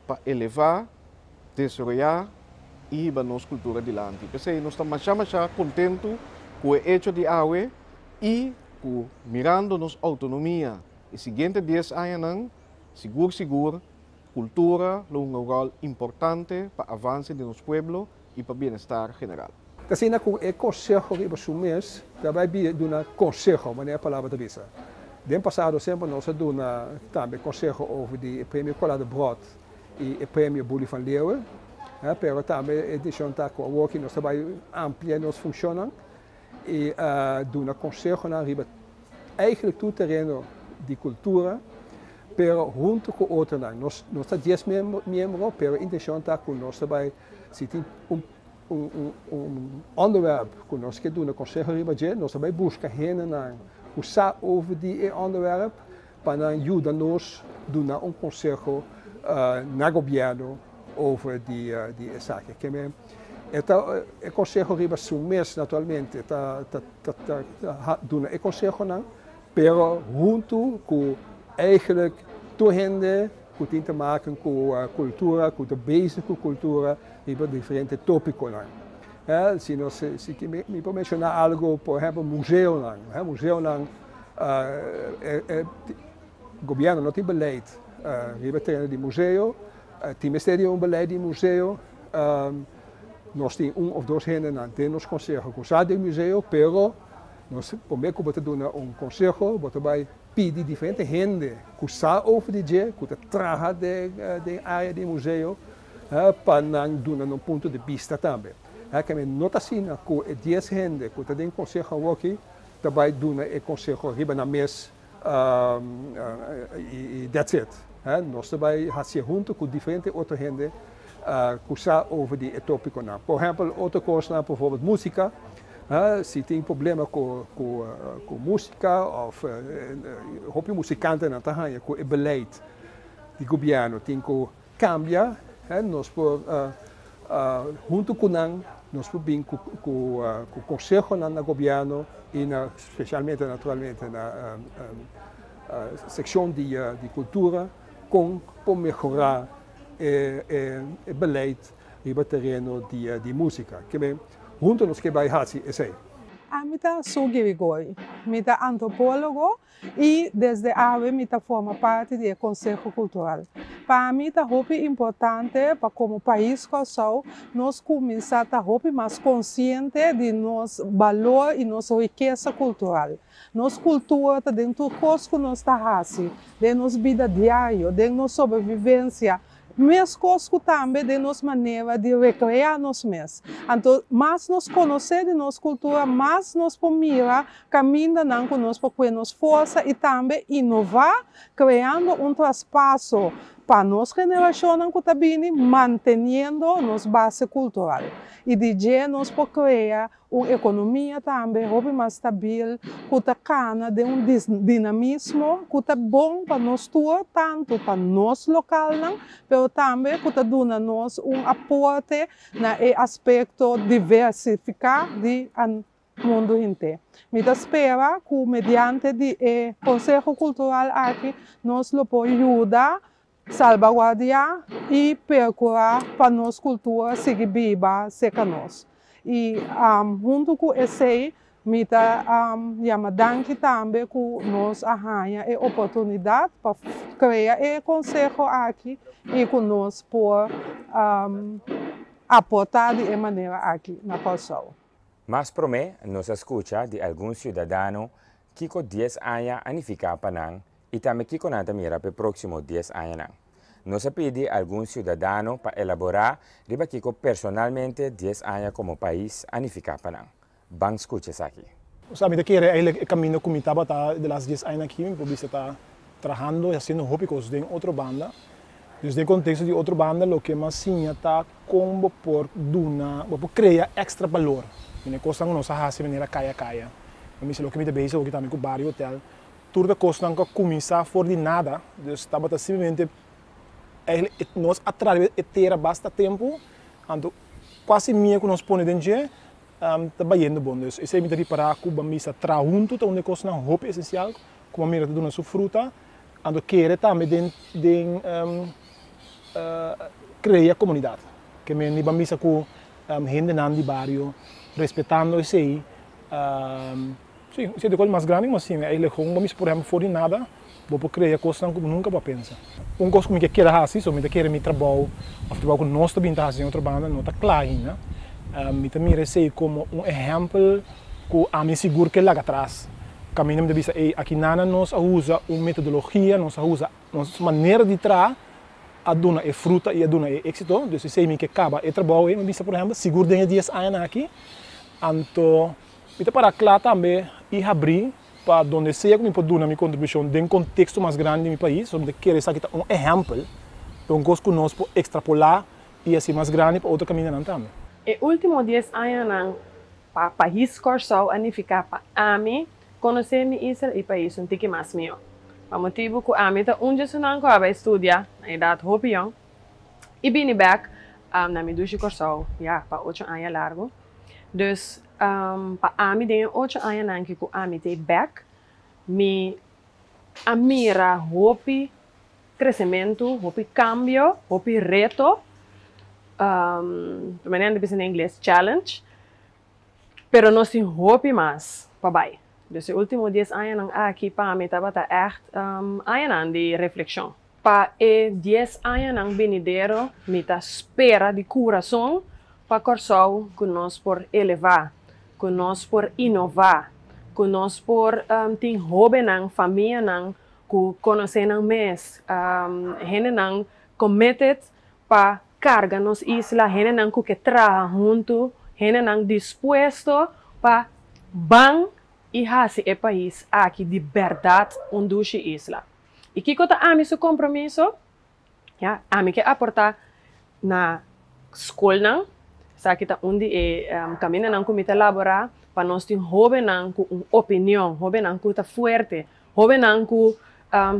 pa elevá, desaroyá i hiba nos kultura dilanti. P'esei nos ta mashá mashá kontentu ku e echo di awe i ku mirando nos outonomia e siguiente dies añanan, sigur sigur kultura lo hunga un ròl importante pa avanse di nos pueblo i pa bienestar general. Ta asina ku e konseho riba su mes ta bai bira duna konseho, manera e palabra ta bisa. Den pasado semper nos a duna tambe konseho over di e premio Cola de Brot i e premio Bully van Leeuwen, pero tambe e desishon ta ku awoki nos ta bai amplia nos funshonnan i duna konsehonan riba eigenlijk tur tereno di kultura, pero huntu ku otronan. Nos nos ta dies miembro, pero e intenshon ta ku nos ta bai si tin un un onderwerp ku nos ke duna konseho riba dje, nos ta bai buska hendenan ku sa over di e onderwerp pa nan yuda nos duna un konseho na gobièrnu over di esaki. Ke men e ta e konseho riba su mes naturalmente ta ta duna e konsehonan, pero huntu ku eigenlijk tur hende ku tin te maken ku kultura, ku ta bezig ku kultura riba diferente tópikonan. Si nos si mi por menshoná algu, por ehèmpel museonan, museonan e gobièrnu no tin beleid riba tereno di museo, tin mester di un beleid di museo, nos tin un òf dos hendenan den nos konseho ku sa di museo, pero nos promé ku bo ta duna un konseho bo ta bai pidi diferente hende ku sa over di dje, ku ta traha den área di museo, pa nan duna nan punto di bista tambe. Kende no ta asina ku e dies hende ku ta den konseho awoki ta bai duna e konseho riba nan mes i that's it. Nos ta bai hasié huntu ku diferente otro hende ku sa over di e tópikonan. Por ehèmpel, otro kosnan, bijvoorbeeld músika, si tin problema ku ku músika òf hopi musikantenan ta haña ku e beleid di gobièrnu tin ku kambia. Nos por huntu ku nan nos por bin ku ku konsehonan na gobièrnu i na spesialmente naturalmente na sekshon di di kultura kon por mehorá e e beleid riba tereno di di músika. Ke men huntu nos ke bai hasi esei. Ami ta Sue Girigory. Mi ta antropólogo I desde awe mi ta forma parti di e Konseho Kultural. Pa mi ta hopi importante pa komo pais Kòrsou nos kuminsá ta hopi mas konsiente di nos balor i nos rikesa kultural. Nos kultura ta den tur kos ku nos ta hasi, den nos bida diario, den nos sobrevivensia, Meskos ku tambe den nos manera di rekreá nos mes. Anto, mas nos konosé di nos kultura, mas nos por mira kamindanan ku nos por kue nos forsa i tambe inová, kreando un traspaso pa nos generashonnan ku ta bini, manteniendo nos base kultural. I di dje nos por krea Un ekonomia tambe hopi mas stabil ku ta kana den un dinamismo ku ta bon pa nos tur, tantu pa nos lokalnan, pero tambe ku ta duna nos un aporte na e aspekto diversifiká di mundu henter. Mi ta spera ku mediante di e Konseho Kultural aki nos lo por yuda Salbaguardiá i perkurá pa nos kultura sigui biba serka nos. I huntu ku esei mi ta yama danki tambe ku nos a haña e oportunidat pa krea e konseho aki i ku nos por aportá di e manera aki na Kòrsou. Mas promé nos a skucha di algun siudadano kiko dies aña a nifiká pa nan i tambe kiko nan ta mira p'e próksimo dies añanan. Nos a pidi algun siudadano pa elaborá riba kiko personalmente dies aña komo pais a nifiká pa nan. Ban skucha esaki. Osea, mi ta kere eigenlijk e kaminda ku mi tabata de las dies añanan aki, mi por bisa ta trahando i hasiendo hopi kos den otro banda. Dus den konteksto di otro banda loke mi a siña ta kon bo por duna, bo por krea èkstra balor. Mira e kosnan ku nos a hasi manera kaya kaya. Mi bisa loke mi ta bezig awoki tambe ku Bario Hotel. Tur ta kosnan ku a kuminsá for di nada, dus tabata simplemente eigenlijk nos a traha riba e tera basta tempu, anto kuasi mia ku nos pone den dje ta bayendo bon. Dus esei mi ta ripará ku bo a misa traha huntu ta un di e kosnan hopi esensial ku bo a mira ta duna su fruta, anto kere tambe den den krea komunidat. Ke men di bo a misa ku hendenan di bario respetando esei. Sí, esei ta e kos mas grandi ku mi a siña. Eigenlijk gewoon bo mester por ehempel for di nada bo por krea kosnan ku bo nunka bo a pensa. Un kos ku mi ke keda hasi, so mi ta kere mi trabou òf trabou ku nos ta bin ta hasi den otro banda no ta kla ainda. Mi ta mira esei komo un ehèmpel ku ami sigur ke laga atras. Kaminda mi ta bisa, ey, aki nana nos a usa un metodologia, nos a usa nos manera di traha a duna e fruta i a duna e éksito. Dus esei mi ke kaba e trabou ei, mi bisa por ehèmpel, sigur den e dies añanan aki. Anto Mi ta para kla tambe i habrí pa donde sea ku mi por duna mi kontribushon den konteksto mas grandi di mi pais, pasobra mi ta kere esaki ta un ehèmpel, ta un kos ku nos por ekstrapolá i hasi mas grandi pa otro kamindanan tambe. E último dies añanan pa pais Kòrsou a nifiká pa ami konosé mi isla i pais un tiki mas mihó. Pa motibu ku ami ta un djesunan ku a bai studia na edat hopi yòn i bini bèk na mi dushi Kòrsou ya pa ocho aña largu. Dus pa ami den e ocho añanan ki ku ami ta e bèk, mi a mira hopi kresementu, hopi kambio, hopi reto, ta manera nan ta bisa na ingles challenge, pero nos tin hopi mas pa bai. Dus e ultimo dies añanan aki pa mi tabata ègt añanan di reflekshon. Pa e dies añanan benidero mi ta spera di kurason pa Kòrsou ku nos por elevá, ku nos por inová, ku nos por tin hóbennan, famianan ku konosé nan mes, hendenan committed pa karga nos isla, hendenan ku ke traha huntu, hendenan dispuesto pa ban i hasi e pais aki di bèrdat un dushi isla. I kiko ta ami su kompromiso? Ya, ami ke aportá na skolnan, esaki ta un di e kamindanan ku mi ta laborá pa nos tin hóbennan ku un opinion, hóbennan ku ta fuerte, hóbennan ku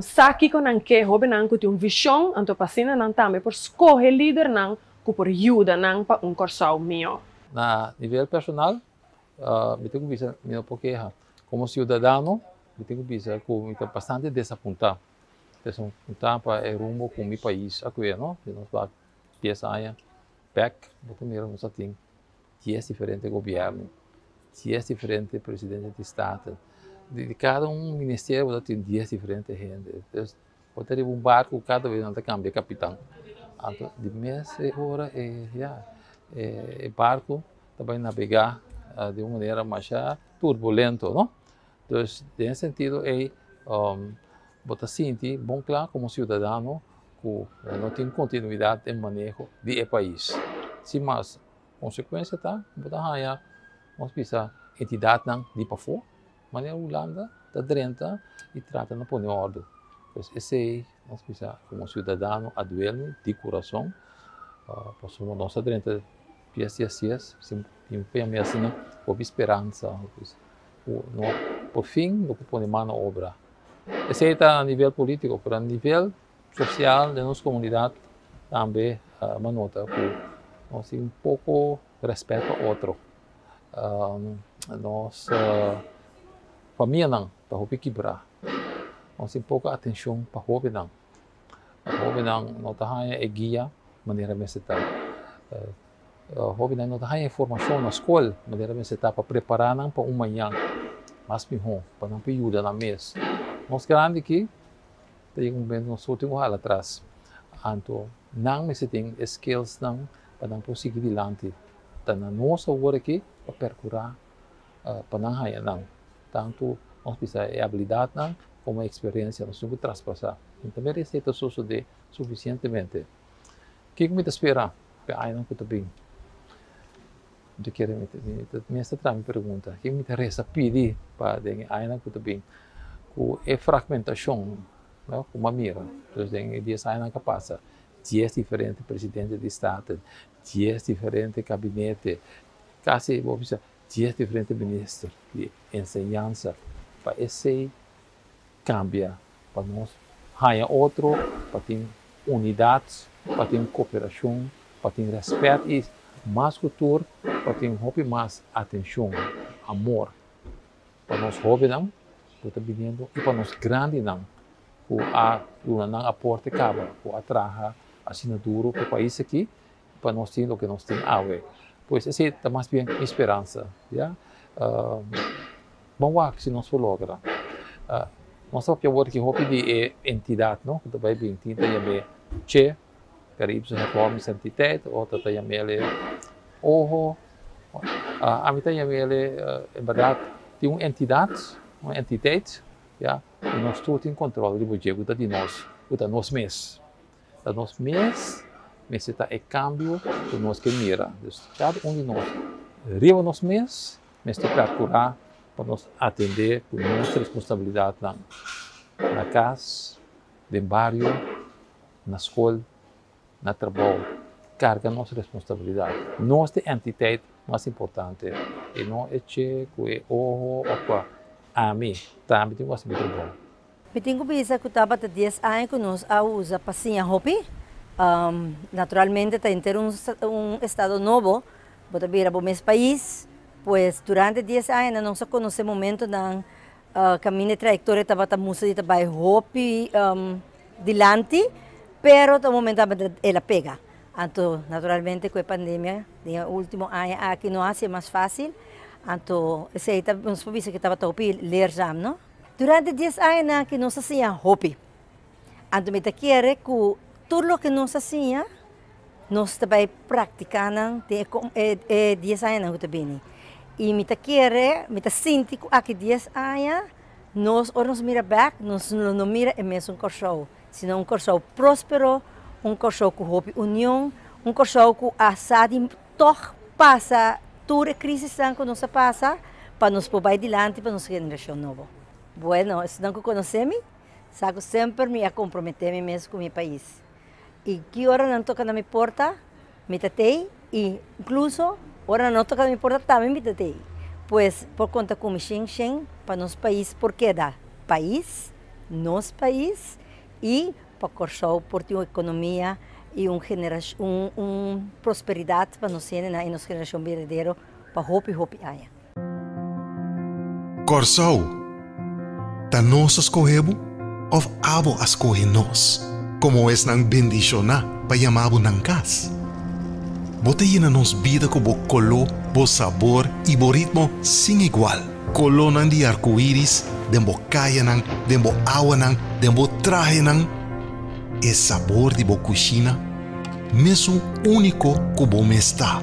sa kiko nan ke, hóbennan ku tin un vishon, anto pa asina nan tambe por skohe lidernan ku por yuda nan pa un Kòrsou mihó. Na nivel personal, mi tin ku bisa mi no por keha. Komo siudadano, mi tin ku bisa ku mi ta bastante desapuntá. Desapuntá pa e rumbo ku mi pais a kue, no? Si nos wak dies aña bèk, bo ta mira nos a tin dies diferente gobièrnu, dies diferente presidente di staten. Di kada un ministerio bo ta tin dies diferente hende. Entonces, bo ta riba un barku kada bes nan ta kambia kapitan. Anto di mes e ora e ya e barku ta bai nabegá di un manera masha turbulento, no? Dus den e sentido ei bo ta sinti bon kla komo siudadano ku no tin kontinuidat den maneho di e pais. Sin mas konsekuensia ta bo ta haña nos bisa entidatnan di pafó manera Hulanda ta drenta i trata na pone òrdu. Pues esei nos bisa komo siudadano a duel di kurason pasobra nos a drenta dies dies dies sin tin asina hopi speransa ku no por fin lo por pone man na obra. Esei ta a nivel polítiko, pero a nivel sosial den nos komunidat tambe mi nota ku nos tin poko rèspèt pa otro. Nos famianan ta hopi kibrá, nos tin poko atenshon pa hóbennan. Hóbennan no ta haña e guia manera mester ta. Hóbennan no ta haña e formashon na skol manera mester ta pa prepará nan pa un mañan mas mihó, pa nan por yuda nan mes. Nos grandi aki ta yega un momento nos tur tin ku hala atras. Anto nan mester tin e skillsnan pa nan por sigui dilanti. Ta na nos awor aki pa perkurá pa nan haña nan. Tantu nos bisa e abilidatnan komo e eksperensia nos tin ku traspasá. Mi ta mira esei ta sosodé sufisientemente. Kiko mi ta spera pa e añanan ku ta bin? Mi ta kere mi ta mester traha mi pregunta. Kiko mi ta resa pidi pa den e añanan ku ta bin? Ku e fragmentashon ku mi a mira den e dies añanan ku a pasa, dies diferente presidente di staten, dies diferente kabinete, kasi bo bisa dies diferente minister di enseñansa pa esei kambia pa nos haña otro, pa tin unidat, pa tin koperashon, pa tin rèspèt i mas ku tur pa tin hopi mas atenshon, amor pa nos hóbennan ku ta biniendo i pa nos grandinan ku a duna nan aporte kaba, ku a traha asina duru pa e pais aki pa nos tin loke nos tin awe. Pues esei ta mas bien mi speransa, ya. Ban wak si nos por logra. Nos ta papia awor ki hopi di e entidat, no, ku ta bai bin. Tin ta yam'é Che, Caribische Hervormings Entiteit, otro ta yam'é Oho. Ami ta yam'é en bèrdat tin un entidat, un entiteit, ya, ku nos tur tin kontrol riba dje, ku ta di nos, ku ta nos mes. Ta nos mes mester ta e kambio ku nos ke mira. Dus kada un di nos riba nos mes mester perkurá pa nos atendé ku nos responsabilidatnan na kas, den bario, na skol, na trabou. Karga nos responsabilidat. Nos ta e entiteit mas importante i no e che ku e oho òf kua. Ami tambe tin ku hasi mi trabou. Mi tin ku bisa ku tabata dies aña ku nos a usa pa siña hopi. Naturalmente ta henter un un estado nobo, bo ta bira bo mes pais, pues durante dies añanan nos a konosé momentonan kaminda e trayektoria tabata mustra di ta bai hopi dilanti, pero ta un momento tabata el a pega. Anto naturalmente ku e pandemia den e ultimo aña aki no a hasié mas fásil, anto esei ta nos por bisa ku tabata hopi leerzaam, no? Durante dies añanan aki nos a siña hopi. Anto mi ta kere ku tur loke nos a siña, nos ta bai praktiká nan den e e dies añanan ku ta bini. I mi ta kere, mi ta sinti ku aki dies aña nos ora nos mira bèk nos lo no mira e mesun Kòrsou, sino un Kòrsou próspero, un Kòrsou ku hopi union, un Kòrsou ku a sa di tòg pasa tur e krisisnan ku nos a pasa pa nos por bai dilanti pa nos generashon nobo. Bueno, esnan ku konosé mi sa ku semper mi a komprometé mi mes ku mi pais. I ki ora nan toka na mi porta, mi ta tei i inkluso ora nan no toka na mi porta tambe mi ta tei. Pues por konta ku mi shen shen pa nos pais por keda pais. nos pais i pa Kòrsou por tin un ekonomia i un un un prosperidat pa nos hendenan i nos generashon berdadero pa hopi hopi aña. Kòrsou, ta nos a skohe bo òf abo a skohe nos komo esnan bendishoná pa yama bo nan kas? Bo ta yena nos bida ku bo koló, bo sabor i bo ritmo sin igual. Kolónan di arkoiris den bo kayanan, den bo awanan, den bo trahenan. E sabor di bo kushina, mesun úniko ku bo mes ta.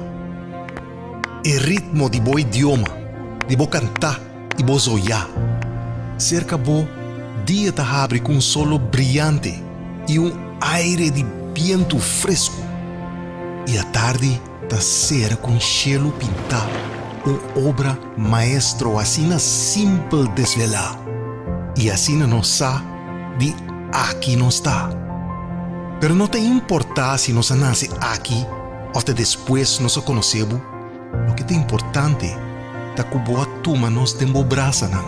E ritmo di bo idioma, di bo kantá i bo zoyá. Serka bo, dia ta habri ku un solo briante i un aire di bientu fresku. I atardi ta sera ku un shelu pintá, un obra maestro asina simpel desvelá. I asina nos sa di aki nos ta. Pero no ta importá si nos a nase aki òf ta despues nos a konosé bo, loke ta importante ta ku bo a tuma nos den bo brasanan,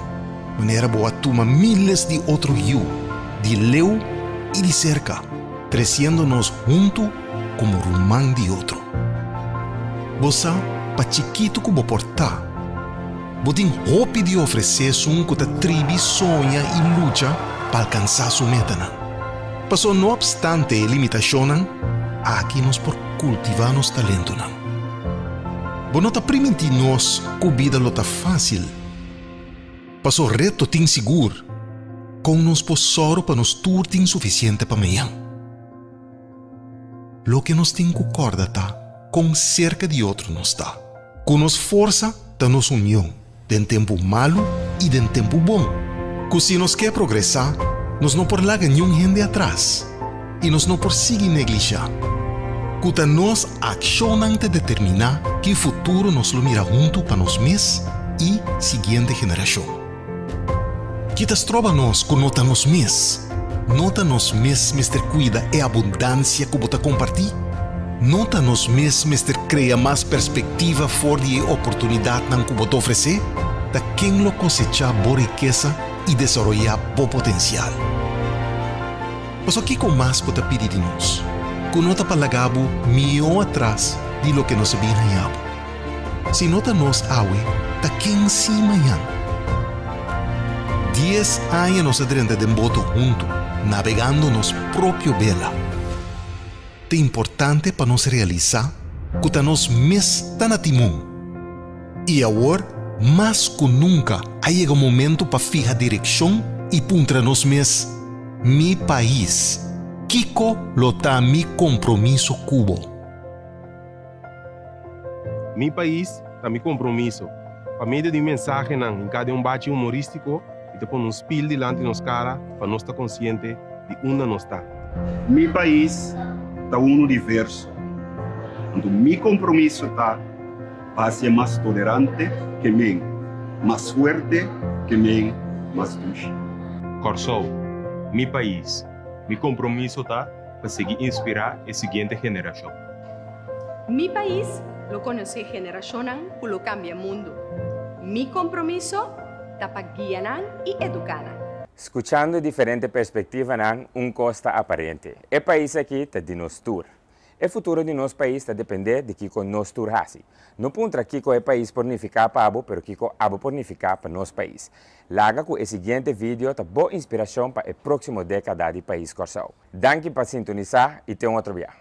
manera bo a tuma míles di otro yu, di leu i di serka, tresiendo nos huntu komo ruman di otro. Bo sa, pa chikitu ku bo por ta, bo tin hopi di ofresé esun ku ta tribi soña i lucha pa alkansá su metanan. Pasobra no opstante e limitashonnan, aki nos por kultivá nos talentonan. Bo no ta primintí nos ku bida lo ta fásil. Paso reto tin sigur, kon nos por sòru pa nos tur tin sufisiente pa mañan? Loke nos tin ku kòrda ta kon serka di otro nos ta. Ku nos forsa ta nos union den tempu malu i den tempu bon. Ku si nos ke progresá, nos no por laga niun hende atras i nos no por sigui neglishá. Ku ta nos akshonnan ta determiná ki futuro nos lo mira huntu pa nos mes i siguiente generashon. Ki ta stroba nos ku no ta nos mes? No ta nos mes mester kuida e abundansia ku bo ta kompartí? No ta nos mes mester krea mas perspektiva for di e oportunidatnan ku bo ta ofresé? Ta ken lo kosechá bo rikesa i desaroyá bo potensial? Pasobra kiko mas bo ta pidi di nos, ku no ta pa laga bo mihó atras di loke nos a bin haña bo? Si no ta nos awe, ta ken si mañan? Dies aña nos a drenta den boto huntu, nabegando nos propio bela. Ta importante pa nos realisá ku ta nos mes ta na timon. I awor, mas ku nunka, a yega momentu pa fiha direkshon i puntra nos mes, Mi pais, kiko lo ta mi kompromiso ku bo? Mi pais ta mi kompromiso. Pa medio di mi mensahenan hinká den un bachi humorístiko, mi ta pone un spil dilanti nos kara pa nos ta konsiente di unda nos ta. Mi pais ta unu diverso, anto mi kompromiso ta pa hasié mas tolerante ke men, mas fuerte ke men, mas dushi. Kòrsou, mi pais, mi kompromiso ta pa sigui inspirá e siguiente generashon. Mi pais lo konosé generashonnan ku lo kambia mundu. Mi kompromiso ta pa guia nan i eduká nan. Skuchando e diferente perspektivanan, un kos ta aparente, e pais aki ta di nos tur. E futuro di nos pais ta dependé di kiko nos tur hasi. No puntra kiko e pais por nifiká pa bo, pero kiko abo por nifiká pa nos pais. Laga ku e siguiente video ta bo inspirashon pa e próksimo dékada di pais Kòrsou. Danki pa sintonisá i te un otro bia.